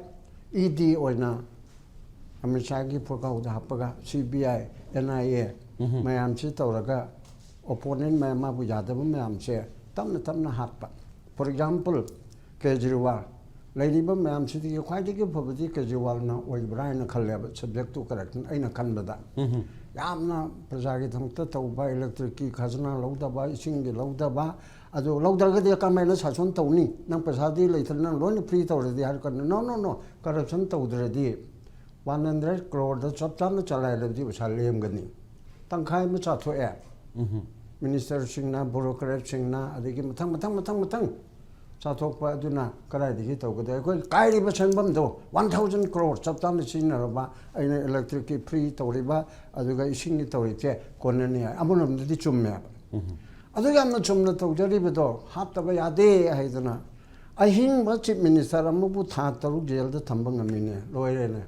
ꯏ ꯗꯤ ꯑꯣꯏꯅ ꯑꯃꯤꯠ ꯁꯥꯍꯒꯤ ꯐꯨꯔꯈꯥꯎꯗ ꯍꯥꯞꯄꯒ, C B I, and I A ꯃꯌꯥꯝꯁꯤ ꯇꯧꯔꯒ opponent ꯃꯌꯥꯝ, ꯃꯥꯕꯨ ꯌꯥꯗꯕ ꯃꯌꯥꯝꯁꯦ ꯇꯞꯅ ꯇꯞꯅ ꯍꯥꯠꯄ꯫ For example, Kejriwal. ꯂꯩꯔꯤꯕ ꯃꯌꯥꯝꯁꯤꯗꯒꯤ ꯈ꯭ꯋꯥꯏꯗꯒꯤ ꯐꯕꯗꯤ ꯀꯦꯖꯔꯤꯋꯥꯜꯅ ꯑꯣꯏꯕ꯭ꯔꯥ ꯍꯥꯏꯅ ꯈꯜꯂꯦꯕ, subject to corruption ꯑꯩꯅ ꯈꯟꯕꯗ꯫ ꯌꯥꯝꯅ ꯄ꯭ꯔꯖꯥꯒꯤꯗꯃꯛꯇ ꯇꯧꯕ, electric ꯀꯤ ꯈꯖꯅꯥ ꯂꯧꯗꯕ, ꯏꯁꯤꯡꯒꯤ ꯂꯧꯗꯕ, ꯑꯗꯨ ꯂꯧꯗ꯭ꯔꯒꯗꯤ ꯀꯃꯥꯏꯅ ꯁꯥꯁꯟ ꯇꯧꯅꯤ? ꯅꯪ ꯄꯩꯁꯥꯗꯤ ꯂꯩꯇ꯭ꯔꯦ, ꯅꯪ ꯂꯣꯏꯅ free ꯇꯧꯔꯗꯤ ꯍꯥꯏꯔ ꯀꯥꯟꯗ, "No, no, no, corruption ꯇꯧꯗ꯭ꯔꯗꯤ ꯋꯥꯟ ꯍꯟꯗ꯭ꯔꯦꯠ ꯀ꯭ꯔꯣꯔꯗ ꯆꯞ ꯆꯥꯅ ꯆꯂꯥꯏꯔꯕꯗꯤ ꯄꯩꯁꯥ ꯂꯦꯝꯒꯅꯤ꯫ ꯇꯪꯈꯥꯏ ꯑꯃ ꯆꯥꯊꯣꯛꯑꯦ꯫ ꯃꯤꯅꯤꯁꯇꯔꯁꯤꯡꯅ, ꯕ꯭ꯌꯨꯔꯣꯀ꯭ꯔꯦꯠꯁꯤꯡꯅ, ꯑꯗꯒꯤ ꯃꯊꯪ ꯃꯊꯪ ꯃꯊꯪ ꯃꯊꯪ ꯆꯥꯊꯣꯛꯄ ꯑꯗꯨꯅ ꯀꯗꯥꯏꯗꯒꯤ ꯇꯧꯒꯗꯦ? ꯑꯩꯈꯣꯏ ꯀꯥꯏꯔꯤꯕ ꯁꯦꯟꯐꯝꯗꯣ ꯋꯥꯟ ꯊꯥꯎꯖꯟ ꯀ꯭ꯔꯣꯔ ꯆꯞ ꯆꯥꯅ ꯁꯤꯖꯤꯟꯅꯔꯕ, ꯑꯩꯅ ꯏꯂꯦꯛꯇ꯭ꯔꯤꯛꯀꯤ ꯐ꯭ꯔꯤ ꯇꯧꯔꯤꯕ, ꯑꯗꯨꯒ ꯏꯁꯤꯡꯒꯤ ꯇꯧꯔꯤꯕꯁꯦ ꯀꯣꯟꯅꯅꯤ ꯍꯥꯏ꯫ ꯑꯃꯔꯣꯝꯗꯗꯤ ꯆꯨꯝꯃꯦꯕ꯫ ꯑꯗꯨ ꯌꯥꯝꯅ ꯆꯨꯝꯅ ꯇꯧꯖꯔꯤꯕꯗꯣ ꯍꯥꯞꯇꯕ ꯌꯥꯗꯦ ꯍꯥꯏꯗꯅ ꯑꯍꯤꯡꯕ ꯆꯤꯐ ꯃꯤꯅꯤꯁꯇꯔ ꯑꯃꯕꯨ ꯊꯥ ꯇꯔꯨꯛ ꯖꯦꯜꯗ ꯊꯝꯕ ꯉꯝꯃꯤꯅꯦ, ꯂꯣꯏꯔꯦꯅꯦ꯫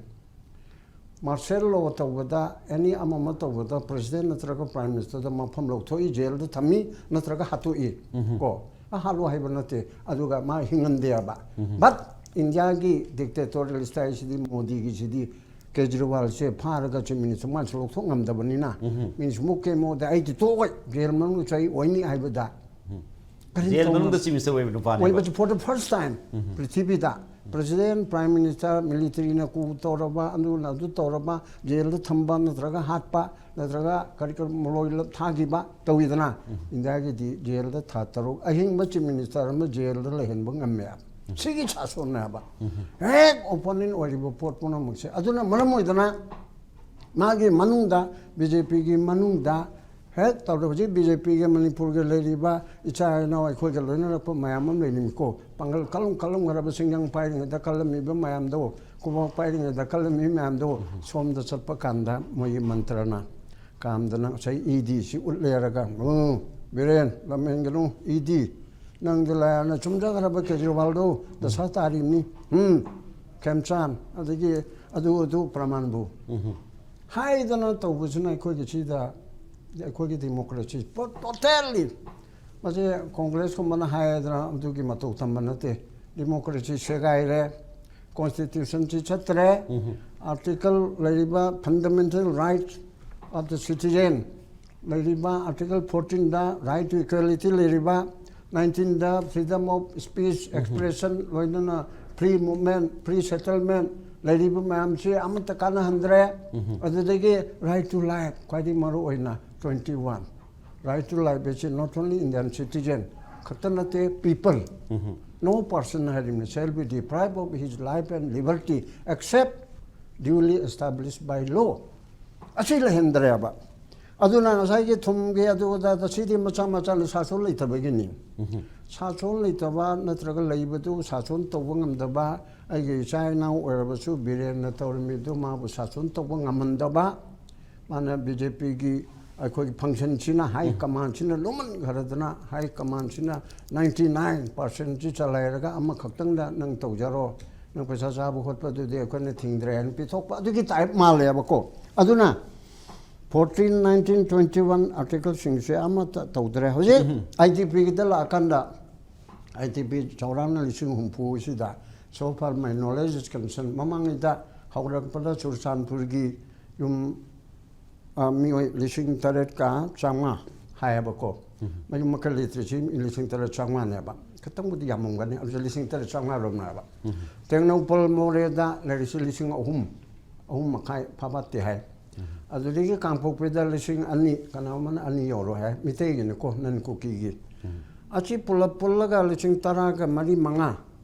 ꯃꯥꯔꯁꯦꯜ ꯂꯣ ꯇꯧꯕꯗ, ꯑꯦꯅꯤ ꯑꯃ ꯑꯃ ꯇꯧꯕꯗ ꯄ꯭ꯔꯁꯤꯗꯦꯟ ꯅꯠꯇ꯭ꯔꯒ ꯄ꯭ꯔꯥꯏꯝ ꯃꯤꯅꯤꯁꯇꯔꯗ ꯃꯐꯝ ꯂꯧꯊꯣꯛꯏ, ꯖꯦꯜꯗ ꯊꯝꯃꯤ ꯅꯠꯇ꯭ꯔꯒ ꯍꯥꯠꯇꯣꯛꯏ꯫ ꯀꯣ, ꯑ, ꯍꯥꯠꯂꯣ ꯍꯥꯏꯕ ꯅꯠꯇꯦ꯫ ꯑꯗꯨꯒ ꯃꯥ ꯍꯤꯡꯍꯟꯗꯦꯕ꯫ ꯕꯠ ꯏꯟꯗꯤꯌꯥꯒꯤ ꯗꯤꯛꯇꯦꯇꯣꯔꯤꯌꯦꯜ ꯁ꯭ꯇꯥꯏꯜꯁꯤꯗꯤ, ꯃꯣꯗꯤꯒꯤꯁꯤꯗꯤ, ꯀꯦꯖꯔꯤꯋꯥꯜꯁꯦ ꯐꯥꯔꯒ ꯆꯤꯐ ꯃꯤꯅꯤꯁꯇꯔ ꯃꯥꯅꯁꯨ ꯂꯧꯊꯣꯛ ꯉꯝꯗꯕꯅꯤꯅ, ꯃꯤꯅꯁꯨ ꯃꯨꯛꯀꯦ ꯃꯣꯗꯤ ꯑꯩꯗꯤ ꯇꯣꯛꯑꯣꯏ, ꯖꯦꯜ ꯃꯅꯨꯡꯗ ꯆꯍꯤ ꯑꯣꯏꯅꯤ ꯍꯥꯏꯕꯗ, ꯀꯔꯤ ꯖꯦꯜ ꯇꯧꯅ-, ꯃꯅꯨꯡꯗ ꯆꯤꯐ ꯃꯤꯅꯤꯁꯇꯔ ꯑꯣꯏꯕ ꯅꯨꯄꯥꯅꯦꯕ꯫ ꯑꯣꯏꯕꯁꯤ for the first time ꯄ꯭ꯔꯤꯊꯤꯕꯤꯗ ꯄ꯭ꯔꯁꯤꯗꯦꯟ, ꯄ꯭ꯔꯥꯏꯝ ꯃꯤꯅꯤꯁꯇꯔ, ꯃꯤꯂꯤꯇꯔꯤꯅ ꯀꯨ ꯇꯧꯔꯕ, ꯑꯗꯨꯅ ꯑꯗꯨ ꯇꯧꯔꯕ, ꯖꯦꯜꯗ ꯊꯝꯕ ꯅꯠꯇ꯭ꯔꯒ ꯍꯥꯠꯄ ꯅꯠꯇ꯭ꯔꯒ ꯀꯔꯤ ꯀꯔꯤ ꯃꯔꯣꯏ ꯊꯥꯈꯤꯕ ꯇꯧꯋꯤꯗꯅ꯫ ꯏꯟꯗꯤꯌꯥꯒꯤꯗꯤ ꯖꯦꯜꯗ ꯊꯥ ꯇꯔꯨꯛ, ꯑꯍꯤꯡꯕ ꯆꯤꯐ ꯃꯤꯅꯤꯁꯇꯔ ꯑꯃ ꯖꯦꯜꯗ ꯂꯩꯍꯟꯕ ꯉꯝꯃꯦ꯫ ꯁꯤꯒꯤ ꯁꯥꯁꯣꯟꯅꯦꯕ꯫ ꯍꯦꯛ ꯑꯣꯄꯣꯅꯦꯟ ꯑꯣꯏꯔꯤꯕ ꯄꯣꯠ ꯄꯨꯝꯅꯃꯛꯁꯦ꯫ ꯑꯗꯨꯅ ꯃꯔꯝ ꯑꯣꯏꯗꯅ ꯃꯥꯒꯤ ꯃꯅꯨꯡꯗ, ꯕꯤ ꯖꯦ ꯄꯤꯒꯤ ꯃꯅꯨꯡꯗ ꯍꯦꯛ ꯇꯧꯔꯦ꯫ ꯍꯧꯖꯤꯛ ꯕꯤ ꯖꯦ ꯄꯤꯒ ꯃꯅꯤꯄꯨꯔꯒ ꯂꯩꯔꯤꯕ ꯏꯆꯥ ꯏꯅꯥꯎ ꯑꯩꯈꯣꯏꯒ ꯂꯣꯏꯅꯔꯛꯄ ꯃꯌꯥꯝ ꯑꯃ ꯂꯩꯔꯤꯅꯤꯀꯣ꯫ ꯄꯥꯡꯒꯜ ꯀꯜꯂꯝ ꯀꯜꯂꯝꯈ꯭ꯔꯕ ꯁꯤꯡꯖꯪ ꯄꯥꯏꯔꯤꯉꯩꯗ ꯀꯜꯂꯝꯃꯤꯕ ꯃꯌꯥꯝꯗꯣ, ꯈꯨꯕꯥꯛ ꯄꯥꯏꯔꯤꯉꯩꯗ ꯀꯜꯂꯝꯃꯤ ꯃꯌꯥꯝꯗꯣ ꯁꯣꯝꯗ ꯆꯠꯄ ꯀꯥꯟꯗ ꯃꯣꯏꯒꯤ ꯃꯟꯇ꯭ꯔꯅ ꯀꯥꯝꯗꯅ ꯉꯁꯥꯏ ꯏ ꯗꯤ ꯁꯤ ꯎꯠꯂꯦ ꯍꯥꯏꯔꯒ, "ꯎꯝ, ꯕꯤꯔꯦꯟ, ꯂꯝꯍꯦꯟꯒꯅꯨ, ꯏ ꯗꯤ, ꯅꯪꯗꯤ ꯂꯥꯏꯔꯅ ꯆꯨꯝꯖꯈ꯭ꯔꯕ ꯀꯦꯖꯔꯤꯋꯥꯜꯗꯣ ꯗꯁꯥ ꯇꯥꯔꯤꯕꯅꯤ꯫ ꯎꯝ, ꯈꯦꯝꯆꯥꯟ, ꯑꯗꯒꯤ ꯑꯗꯨ ꯑꯗꯨ ꯄ꯭ꯔꯃꯥꯟꯕꯨ ꯍꯥꯏꯗꯅ ꯇꯧꯕꯁꯤꯅ ꯑꯩꯈꯣꯏꯒꯤ ꯁꯤꯗ, ꯑꯩꯈꯣꯏꯒꯤ ꯗꯦꯃꯣꯀ꯭ꯔꯦꯁꯤ ꯇꯣꯇꯦꯜꯂꯤ ꯃꯁꯤ ꯀꯣꯡꯒ꯭ꯔꯦꯁꯀꯨꯝꯕꯅ ꯍꯥꯏꯗꯅ ꯑꯗꯨꯒꯤ ꯃꯇꯧ ꯇꯝꯕ ꯅꯠꯇꯦ꯫ ꯗꯦꯃꯣꯀ꯭ꯔꯦꯁꯤ ꯁꯦꯒꯥꯏꯔꯦ, ꯀꯣꯟꯁꯇꯤꯇ꯭ꯌꯨꯁꯟꯁꯤ ꯆꯠꯇ꯭ꯔꯦ, ꯑꯥꯔꯇꯤꯀꯜ ꯂꯩꯔꯤꯕ fundamental right of the citizen ꯂꯩꯔꯤꯕ ꯑꯥꯔꯇꯤꯀꯜ ꯐꯣꯔꯇꯤꯟꯗ right to equality ꯂꯩꯔꯤꯕ, ꯅꯥꯏꯟꯇꯤꯟꯗ freedom of speech, expression, ꯂꯣꯏꯅꯅ free movement, free settlement ꯂꯩꯔꯤꯕ ꯃꯌꯥꯝꯁꯤ ꯑꯃꯠꯇ ꯀꯥꯟꯅꯍꯟꯗ꯭ꯔꯦ꯫ ꯑꯗꯨꯗꯒꯤ right to life, ꯈ꯭ꯋꯥꯏꯗꯒꯤ ꯃꯔꯨ ꯑꯣꯏꯅ twenty one, right to life ꯍꯥꯏꯁꯤ not only Indian citizen ꯈꯛꯇ ꯅꯠꯇꯦ, people, no person ꯍꯥꯏꯔꯤꯕꯅꯤ, shall be deprived of his life and liberty except duly established by law ꯑꯁꯤ ꯂꯩꯍꯟꯗ꯭ꯔꯦꯕ꯫ ꯑꯗꯨꯅ ꯉꯁꯥꯏꯒꯤ ꯊꯨꯝꯒꯤ ꯑꯗꯨ ꯑꯗꯥꯗ ꯁꯤꯗꯤ ꯃꯆꯥ ꯃꯆꯥꯅ ꯁꯥꯁꯣꯟ ꯂꯩꯇꯕꯒꯤꯅꯤ꯫ ꯁꯥꯁꯣꯟ ꯂꯩꯇꯕ ꯅꯠꯇ꯭ꯔꯒ ꯂꯩꯕꯗꯨ ꯁꯥꯁꯣꯟ ꯇꯧꯕ ꯉꯝꯗꯕ, ꯑꯩꯒꯤ ꯏꯆꯥ ꯏꯅꯥꯎ ꯑꯣꯏꯔꯕꯁꯨ ꯕꯤꯔꯦꯟꯅ ꯇꯧꯔꯝꯃꯤꯗꯨ ꯃꯥꯕꯨ ꯁꯥꯁꯣꯟ ꯇꯧꯕ ꯉꯝꯍꯟꯗꯕ, ꯃꯥꯅ ꯕꯤ ꯖꯦ ꯄꯤꯒꯤ ꯑꯩꯈꯣꯏꯒꯤ ꯐꯪꯁꯟꯁꯤꯅ, ꯍꯥꯏ ꯀꯃꯥꯟꯁꯤꯅ ꯂꯨꯝꯍꯟꯈ꯭ꯔꯗꯅ, ꯍꯥꯏ ꯀꯃꯥꯟꯁꯤꯅ ꯅꯥꯏꯟꯇꯤ ꯅꯥꯏꯟ ꯄꯥꯔꯁꯦꯟꯁꯤ ꯆꯂꯥꯏꯔꯒ ꯑꯃꯈꯛꯇꯪꯗ ꯅꯪ ꯇꯧꯖꯔꯣ, ꯅꯪ ꯄꯩꯁꯥ ꯆꯥꯕ ꯈꯣꯠꯄꯗꯨꯗꯤ ꯑꯩꯈꯣꯏꯅ ꯊꯤꯡꯗ꯭ꯔꯦ ꯍꯥꯏꯅ ꯄꯤꯊꯣꯛꯄ ꯑꯗꯨꯒꯤ ꯇꯥꯏꯞ ꯃꯥꯜꯂꯦꯕꯀꯣ꯫ ꯑꯗꯨꯅ ꯐꯣꯔꯇꯤꯟ, ꯅꯥꯏꯟꯇꯤꯟ, ꯇ꯭ꯋꯦꯟꯇꯤ ꯋꯥꯟ ꯑꯥꯔꯇꯤꯀꯜꯁꯤꯡꯁꯦ ꯑꯃꯠꯇ ꯇꯧꯗ꯭ꯔꯦ꯫ ꯍꯧꯖꯤꯛ ꯑꯥꯏ ꯇꯤ ꯄꯤꯒꯤꯗ ꯂꯥꯛꯑꯀꯥꯟꯗ, ꯑꯥꯏ ꯇꯤ ꯄꯤ ꯆꯥꯎꯔꯥꯛꯅ ꯂꯤꯁꯤꯡ ꯍꯨꯝꯐꯨ ꯑꯁꯤꯗ, so far my knowledge is concerned, ꯃꯃꯥꯡꯉꯩꯗ ꯍꯧꯔꯛꯄꯗ ꯆꯨꯔꯆꯥꯟꯄꯨꯔꯒꯤ ꯌꯨꯝ, ꯑ, ꯃꯤꯑꯣꯏ ꯂꯤꯁꯤꯡ ꯇꯔꯦꯠꯀ ꯆꯥꯝꯃꯉꯥ ꯍꯥꯏꯌꯦꯕꯀꯣ꯫ ꯃꯌꯨꯝ ꯃꯀꯩ ꯂꯩꯇ꯭ꯔꯤꯁꯤ ꯃꯤ ꯂꯤꯁꯤꯡ ꯇꯔꯦꯠ ꯆꯥꯝꯃꯉꯥꯅꯦꯕ꯫ ꯈꯤꯇꯪꯕꯨꯗꯤ ꯌꯥꯝꯃꯝꯒꯅꯤ, ꯑꯗꯨꯁꯨ ꯂꯤꯁꯤꯡ ꯇꯔꯦꯠ ꯆꯥꯝꯃꯉꯥ ꯔꯣꯝꯅꯦꯕ꯫ ꯇꯦꯡꯅꯧꯄꯜ ꯃꯣꯔꯦꯗ ꯂꯩꯔꯤꯁꯤ ꯂꯤꯁꯤꯡ ꯑꯍꯨꯝ, ꯑꯍꯨꯝ ꯃꯈꯥꯏ ꯐꯥꯕꯠꯇꯦ ꯍꯥꯏ꯫ ꯑꯗꯨꯗꯒꯤ ꯀꯥꯡꯄꯣꯛꯄꯤꯗ ꯂꯤꯁꯤꯡ ꯑꯅꯤ, ꯀꯅꯥꯒꯨꯝꯕꯅ ꯑꯅꯤ ꯌꯧꯔꯣꯏ ꯍꯥꯏ, ꯃꯤꯇꯩꯒꯤꯅꯤꯀꯣ, ꯅꯟ ꯀꯨꯀꯤꯒꯤ꯫ ꯑꯁꯤ ꯄꯨꯂꯞ ꯄꯨꯜꯂꯒ ꯂꯤꯁꯤꯡ ꯇꯔꯥꯒ ꯃꯔꯤ ꯃꯉꯥ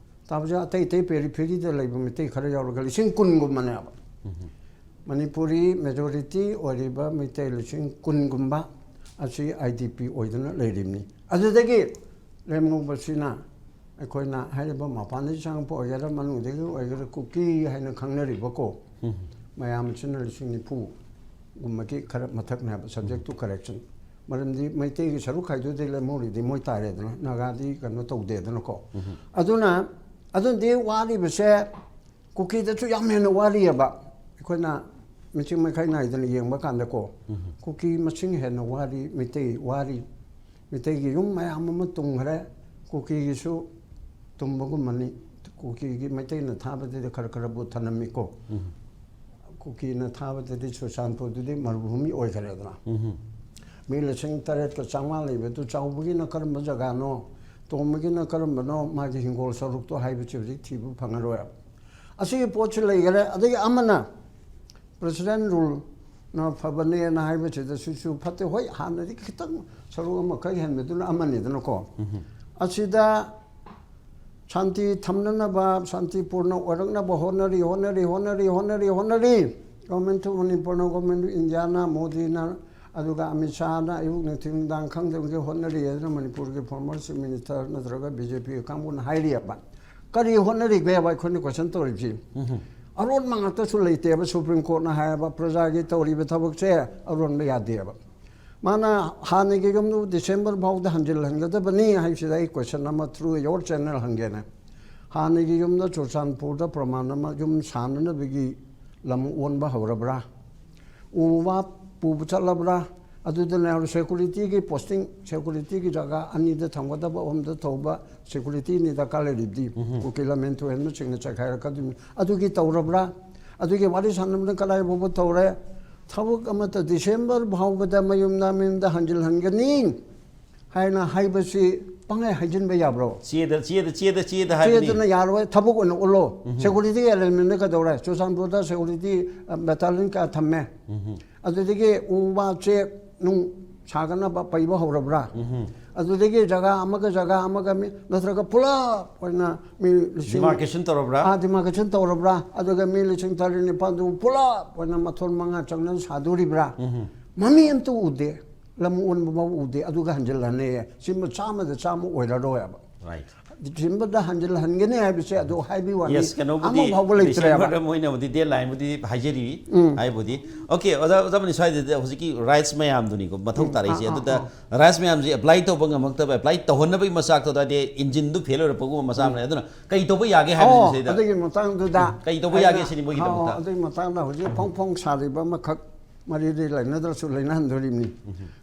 ꯇꯥꯕꯁꯦ, ꯑꯇꯩ ꯑꯇꯩ ꯄꯦꯔꯤꯐꯦꯔꯤꯗ ꯂꯩꯕ ꯃꯤꯇꯩ ꯈꯔ ꯌꯥꯎꯔꯒ ꯂꯤꯁꯤꯡ ꯀꯨꯟꯒꯨꯝꯕꯅꯦꯕ꯫ ꯃꯅꯤꯄꯨꯔꯤ ꯃꯦꯖꯣꯔꯤꯇꯤ ꯑꯣꯏꯔꯤꯕ ꯃꯤꯇꯩ ꯂꯤꯁꯤꯡ ꯀꯨꯟꯒꯨꯝꯕ ꯑꯁꯤ ꯑꯥꯏ ꯗꯤ ꯄꯤ ꯑꯣꯏꯗꯨꯅ ꯂꯩꯔꯤꯕꯅꯤ꯫ ꯑꯗꯨꯗꯒꯤ ꯂꯦꯝꯍꯧꯕꯁꯤꯅ ꯑꯩꯈꯣꯏꯅ ꯍꯥꯏꯔꯤꯕ ꯃꯄꯥꯟꯗꯒꯤ ꯆꯪꯉꯛꯄ ꯑꯣꯏꯒꯦꯔꯥ, ꯃꯅꯨꯡꯗꯒꯤ ꯑꯣꯏꯒꯦꯔꯥ, ꯀꯨꯀꯤ ꯍꯥꯏꯅ ꯈꯪꯅꯔꯤꯕꯀꯣ, ꯃꯌꯥꯝꯁꯤꯅ ꯂꯤꯁꯤꯡ ꯅꯤꯐꯨꯒꯨꯝꯕꯒꯤ ꯈꯔ ꯃꯊꯛꯅꯦꯕ, subject to correction꯫ ꯃꯔꯝꯗꯤ ꯃꯩꯇꯩꯒꯤ ꯁꯔꯨꯛ ꯈꯥꯏꯗꯨꯗꯤ ꯂꯦꯝꯍꯧꯔꯤꯗꯤ ꯃꯣꯏ ꯇꯥꯔꯦꯗꯅ, ꯅꯥꯒꯥꯗꯤ ꯀꯩꯅꯣ ꯇꯧꯗꯦꯗꯅꯀꯣ꯫ ꯑꯗꯨꯅ, ꯑꯗꯨꯅꯗꯤ ꯋꯥꯔꯤꯕꯁꯦ ꯀꯨꯀꯤꯗꯁꯨ ꯌꯥꯝ ꯍꯦꯟꯅ ꯋꯥꯔꯤꯑꯕ꯫ ꯑꯩꯈꯣꯏꯅ ꯃꯤꯆꯤꯡ ꯃꯈꯥꯏ ꯅꯥꯏꯗꯅ ꯌꯦꯡꯕ ꯀꯥꯟꯗꯀꯣ, ꯀꯨꯀꯤ ꯃꯁꯤꯡ ꯍꯦꯟꯅ ꯋꯥꯔꯤ, ꯃꯤꯇꯩ ꯋꯥꯔꯤ, ꯃꯤꯇꯩꯒꯤ ꯌꯨꯝ ꯃꯌꯥꯝ ꯑꯃ ꯇꯨꯝꯈ꯭ꯔꯦ, ꯀꯨꯀꯤꯒꯤꯁꯨ ꯇꯨꯝꯕꯒꯨꯝꯕꯅꯤ꯫ ꯀꯨꯀꯤꯒꯤ ꯃꯩꯇꯩꯅ ꯊꯥꯕꯗꯗꯤ ꯈꯔ ꯈꯔꯕꯨ ꯊꯅꯝꯃꯤꯀꯣ꯫ ꯀꯨꯀꯤꯅ ꯊꯥꯕꯗꯗꯤ ꯆꯨꯔꯆꯥꯟꯄꯨꯔꯗꯨꯗꯤ ꯃꯔꯨꯚꯨꯃꯤ ꯑꯣꯏꯈ꯭ꯔꯦꯗꯅ꯫ ꯃꯤ ꯂꯤꯁꯤꯡ ꯇꯔꯦꯠꯀ ꯆꯥꯝꯃꯉꯥ ꯂꯩꯕꯗꯨ ꯆꯥꯎꯕꯒꯤꯅ ꯀꯔꯝꯕ ꯖꯒꯥꯅꯣ, ꯇꯣꯝꯕꯒꯤꯅ ꯀꯔꯝꯕꯅꯣ, ꯃꯥꯒꯤ ꯍꯤꯡꯒꯣꯜ ꯁꯔꯨꯛꯇꯣ ꯍꯥꯏꯕꯁꯤ ꯍꯧꯖꯤꯛ ꯊꯤꯕ ꯐꯪꯉꯔꯣꯏ꯫ ꯑꯁꯤꯒꯤ ꯄꯣꯠꯁꯤ ꯂꯩꯈꯔꯦ꯫ ꯑꯗꯒꯤ ꯑꯃꯅ president ruleꯅ ꯐꯕꯅꯦꯅ ꯍꯥꯏꯕꯁꯤꯗ ꯁꯤꯁꯨ ꯐꯠꯇꯦ꯫ ꯍꯣꯏ, ꯍꯥꯟꯅꯗꯤ ꯈꯤꯇꯪ ꯁꯔꯨꯛ ꯑꯃꯈꯛ ꯍꯦꯟꯕꯗꯨꯅ ꯑꯃꯅꯤꯗꯅꯀꯣ꯫ ꯑꯁꯤꯗ ꯁꯥꯟꯇꯤ ꯊꯝꯅꯅꯕ, ꯁꯥꯟꯇꯤꯄꯨꯔꯅ ꯑꯣꯏꯔꯛꯅꯕ ꯍꯣꯠꯅꯔꯤ, ꯍꯣꯠꯅꯔꯤ, ꯍꯣꯠꯅꯔꯤ, ꯍꯣꯠꯅꯔꯤ, ꯍꯣꯠꯅꯔꯤ꯫ Government of ꯃꯅꯤꯄꯨꯔꯅ, Government of Indiaꯅ, ꯃꯣꯗꯤꯅ, ꯑꯗꯨꯒ ꯑꯃꯤꯠ ꯁꯥꯍꯅ ꯑꯌꯨꯛ ꯅꯨꯡꯊꯤꯜ ꯅꯨꯡꯗꯥꯡ ꯈꯪꯗꯕꯒꯤ ꯍꯣꯠꯅꯔꯤ ꯍꯥꯏꯗꯅ ꯃꯅꯤꯄꯨꯔꯒꯤ former Chief Minister ꯅꯠꯇ꯭ꯔꯒ BJP ꯀꯥꯡꯕꯨꯅ ꯍꯥꯏꯔꯤꯑꯕ꯫ ꯀꯔꯤ ꯍꯣꯠꯅꯔꯤꯒꯦꯕ ꯑꯩꯈꯣꯏꯅ question ꯇꯧꯔꯤꯕꯁꯤ? ꯑꯔꯣꯟꯕ ꯉꯥꯛꯇꯁꯨ ꯂꯩꯇꯦꯕ꯫ Supreme Courtꯅ ꯍꯥꯏꯌꯦꯕ, ꯄ꯭ꯔꯖꯥꯒꯤ ꯇꯧꯔꯤꯕ ꯊꯕꯛꯁꯦ ꯑꯔꯣꯟꯕ ꯌꯥꯗꯦꯕ꯫ ꯃꯥꯅ ꯍꯥꯟꯅꯒꯤ ꯌꯨꯝꯗꯨ December ꯐꯥꯎꯗ ꯍꯟꯖꯤꯜꯍꯟꯒꯗꯕꯅꯤ ꯍꯥꯏꯁꯤꯗ ꯑꯩ question ꯑꯃ through your channel ꯍꯪꯒꯦꯅꯦ꯫ ꯍꯥꯟꯅꯒꯤ ꯌꯨꯝꯗ ꯆꯨꯔꯆꯥꯟꯄꯨꯔꯗ ꯄ꯭ꯔꯃꯥꯟ ꯑꯃ ꯌꯨꯝ ꯁꯥꯟꯅꯅꯕꯒꯤ ꯂꯝ ꯑꯣꯟꯕ ꯍꯧꯔꯕ꯭ꯔꯥ? ꯎ ꯋꯥ ꯄꯨꯕ ꯆꯠꯂꯕ꯭ꯔꯥ? ꯑꯗꯨꯗꯅꯦ securityꯒꯤ posting, securityꯒꯤ ꯖꯒꯥ ꯑꯅꯤꯗ ꯊꯝꯒꯗꯕ, ꯑꯍꯨꯝꯗ ꯇꯧꯕ, securityꯅꯤ ꯗꯔꯀꯥꯔ ꯂꯩꯔꯤꯕꯗꯤ꯫ ꯀꯨꯀꯤ ꯂꯝ ꯍꯦꯟ ꯊꯣꯏꯍꯟꯕꯁꯤꯡꯅ ꯆꯈꯥꯏꯔꯛꯀꯗꯣꯏꯅꯤ꯫ ꯑꯗꯨꯒꯤ ꯇꯧꯔꯕ꯭ꯔꯥ? ꯑꯗꯨꯒꯤ ꯋꯥꯔꯤ ꯁꯥꯟꯅꯕꯅ ꯀꯗꯥꯏ ꯐꯥꯎꯕ ꯇꯧꯔꯦ? ꯊꯕꯛ ꯑꯃꯠꯇ December ꯐꯥꯎꯕꯗ ꯃꯌꯨꯝꯗ, ꯃꯌꯨꯝꯗ ꯍꯟꯖꯤꯜꯍꯟꯒꯅꯤ ꯍꯥꯏꯅ ꯍꯥꯏꯕꯁꯤ ꯄꯪꯍꯥꯏ ꯍꯥꯏꯖꯤꯟꯕ ꯌꯥꯕ꯭ꯔꯣ? ꯆꯦꯗ, ꯆꯦꯗ, ꯆꯦꯗ, ꯆꯦꯗ ꯍꯥꯏꯕꯅꯤ꯫ ꯆꯦꯗꯨꯅ ꯌꯥꯔꯣꯏ, ꯊꯕꯛ ꯑꯣꯏꯅ ꯎꯠꯂꯣ꯫ Security arrangement ꯀꯩꯗꯧꯔꯦ? ꯆꯨꯔꯆꯥꯟꯄꯨꯔꯗ security, ꯑ, battalion ꯀꯌꯥ ꯊꯝꯃꯦ? ꯑꯗꯨꯗꯒꯤ ꯎ ꯋꯥ, ꯆꯦꯛ ꯅꯨꯡ ꯁꯥꯒꯠꯅꯕ ꯄꯩꯕ ꯍꯧꯔꯕ꯭ꯔꯥ? ꯑꯗꯨꯗꯒꯤ ꯖꯒꯥ ꯑꯃꯒ ꯖꯒꯥ ꯑꯃꯒ ꯃꯤ, ꯅꯠꯇ꯭ꯔꯒ ꯄꯨꯂꯞ ꯑꯣꯏꯅ ꯃꯤ ꯂꯤꯁꯤꯡ, Demarcation ꯇꯧꯔꯕ꯭ꯔꯥ? ꯑꯥ, demarcation ꯇꯧꯔꯕ꯭ꯔꯥ? ꯑꯗꯨꯒ ꯃꯤ ꯂꯤꯁꯤꯡ ꯇꯔꯦꯠ ꯅꯤꯄꯥꯜꯗꯨ ꯄꯨꯂꯞ ꯑꯣꯏꯅ ꯃꯊꯣꯟ ꯃꯉꯥ ꯆꯪꯅ ꯁꯥꯗꯣꯔꯤꯕ꯭ꯔꯥ? ꯃꯃꯤ ꯑꯝꯇ ꯎꯗꯦ, ꯂꯝ ꯑꯣꯟꯕ ꯐꯥꯎ ꯎꯗꯦ, ꯑꯗꯨꯒ ꯍꯟꯖꯤꯜꯂꯅꯦ꯫ ꯁꯤꯃ ꯆꯥꯝꯃꯗ ꯆꯥꯝꯃ ꯑꯣꯏꯔꯔꯣꯏꯕ꯫ Right. Decemberꯗ ꯍꯟꯖꯤꯜꯍꯟꯒꯅꯤ ꯍꯥꯏꯕꯁꯦ ꯑꯗꯨ ꯍꯥꯏꯕꯒꯤ ꯋꯥꯅꯤ꯫ Yes, ꯀꯩꯅꯣꯕꯨꯗꯤ ꯑꯃ ꯐꯥꯎꯕ ꯂꯩꯇ꯭ꯔꯦꯕ꯫ Decemberꯗ ꯃꯣꯏꯅꯕꯨꯗꯤ deadlineꯕꯨꯗꯤ ꯍꯥꯏꯖꯔꯤ꯫ ꯎꯝ꯫ ꯍꯥꯏꯕꯨꯗꯤ꯫ Okay, ꯑꯣꯖꯥ, ꯑꯣꯖꯥ ꯃꯅꯤ, ꯁ꯭ꯋꯥꯏꯗꯗꯤ ꯍꯧꯖꯤꯛꯀꯤ rights ꯃꯌꯥꯝꯗꯨꯅꯤꯀꯣ ꯃꯊꯧ ꯎꯝ, ꯇꯥꯔꯛꯏꯁꯦ꯫ ꯑꯥ, ꯑꯥ, ꯑꯗꯨꯗ ꯑꯥ꯫ Rights ꯃꯌꯥꯝꯁꯦ apply ꯇꯧꯕ ꯉꯝꯃꯛꯇꯕ, apply ꯇꯧꯍꯟꯅꯕꯒꯤ ꯃꯆꯥꯛꯇꯣ ꯇꯥꯗꯤ engineꯗꯨ fail ꯑꯣꯏꯔꯛꯄꯒꯨꯝꯕ ꯃꯆꯥꯛ ꯑꯃ ꯂꯩ꯫ ꯑꯗꯨꯅ ꯀꯩ ꯇꯧꯕ ꯌꯥꯒꯦ ꯍꯥꯏꯕꯅꯤ ꯑꯣ, ꯁꯤꯗ? ꯑꯗꯨꯒꯤ ꯃꯇꯥꯡꯗꯨꯗ ꯎꯝ, ꯀꯩ ꯇꯧꯕ ꯌꯥꯒꯦ ꯑꯩꯅ, ꯁꯤꯅꯤ ꯃꯣꯏꯒꯤꯗꯃꯛꯇ? ꯑꯣ, ꯑꯗꯨꯒꯤ ꯃꯇꯥꯡꯗ ꯍꯧꯖꯤꯛ ꯐꯣꯡ ꯐꯣꯡ ꯁꯥꯔꯤꯕ ꯑꯃꯈꯛ ꯃꯔꯤꯗꯤ ꯂꯩꯅꯗ꯭ꯔꯁꯨ ꯂꯩꯅꯍꯟꯗꯣꯔꯤꯕꯅꯤ꯫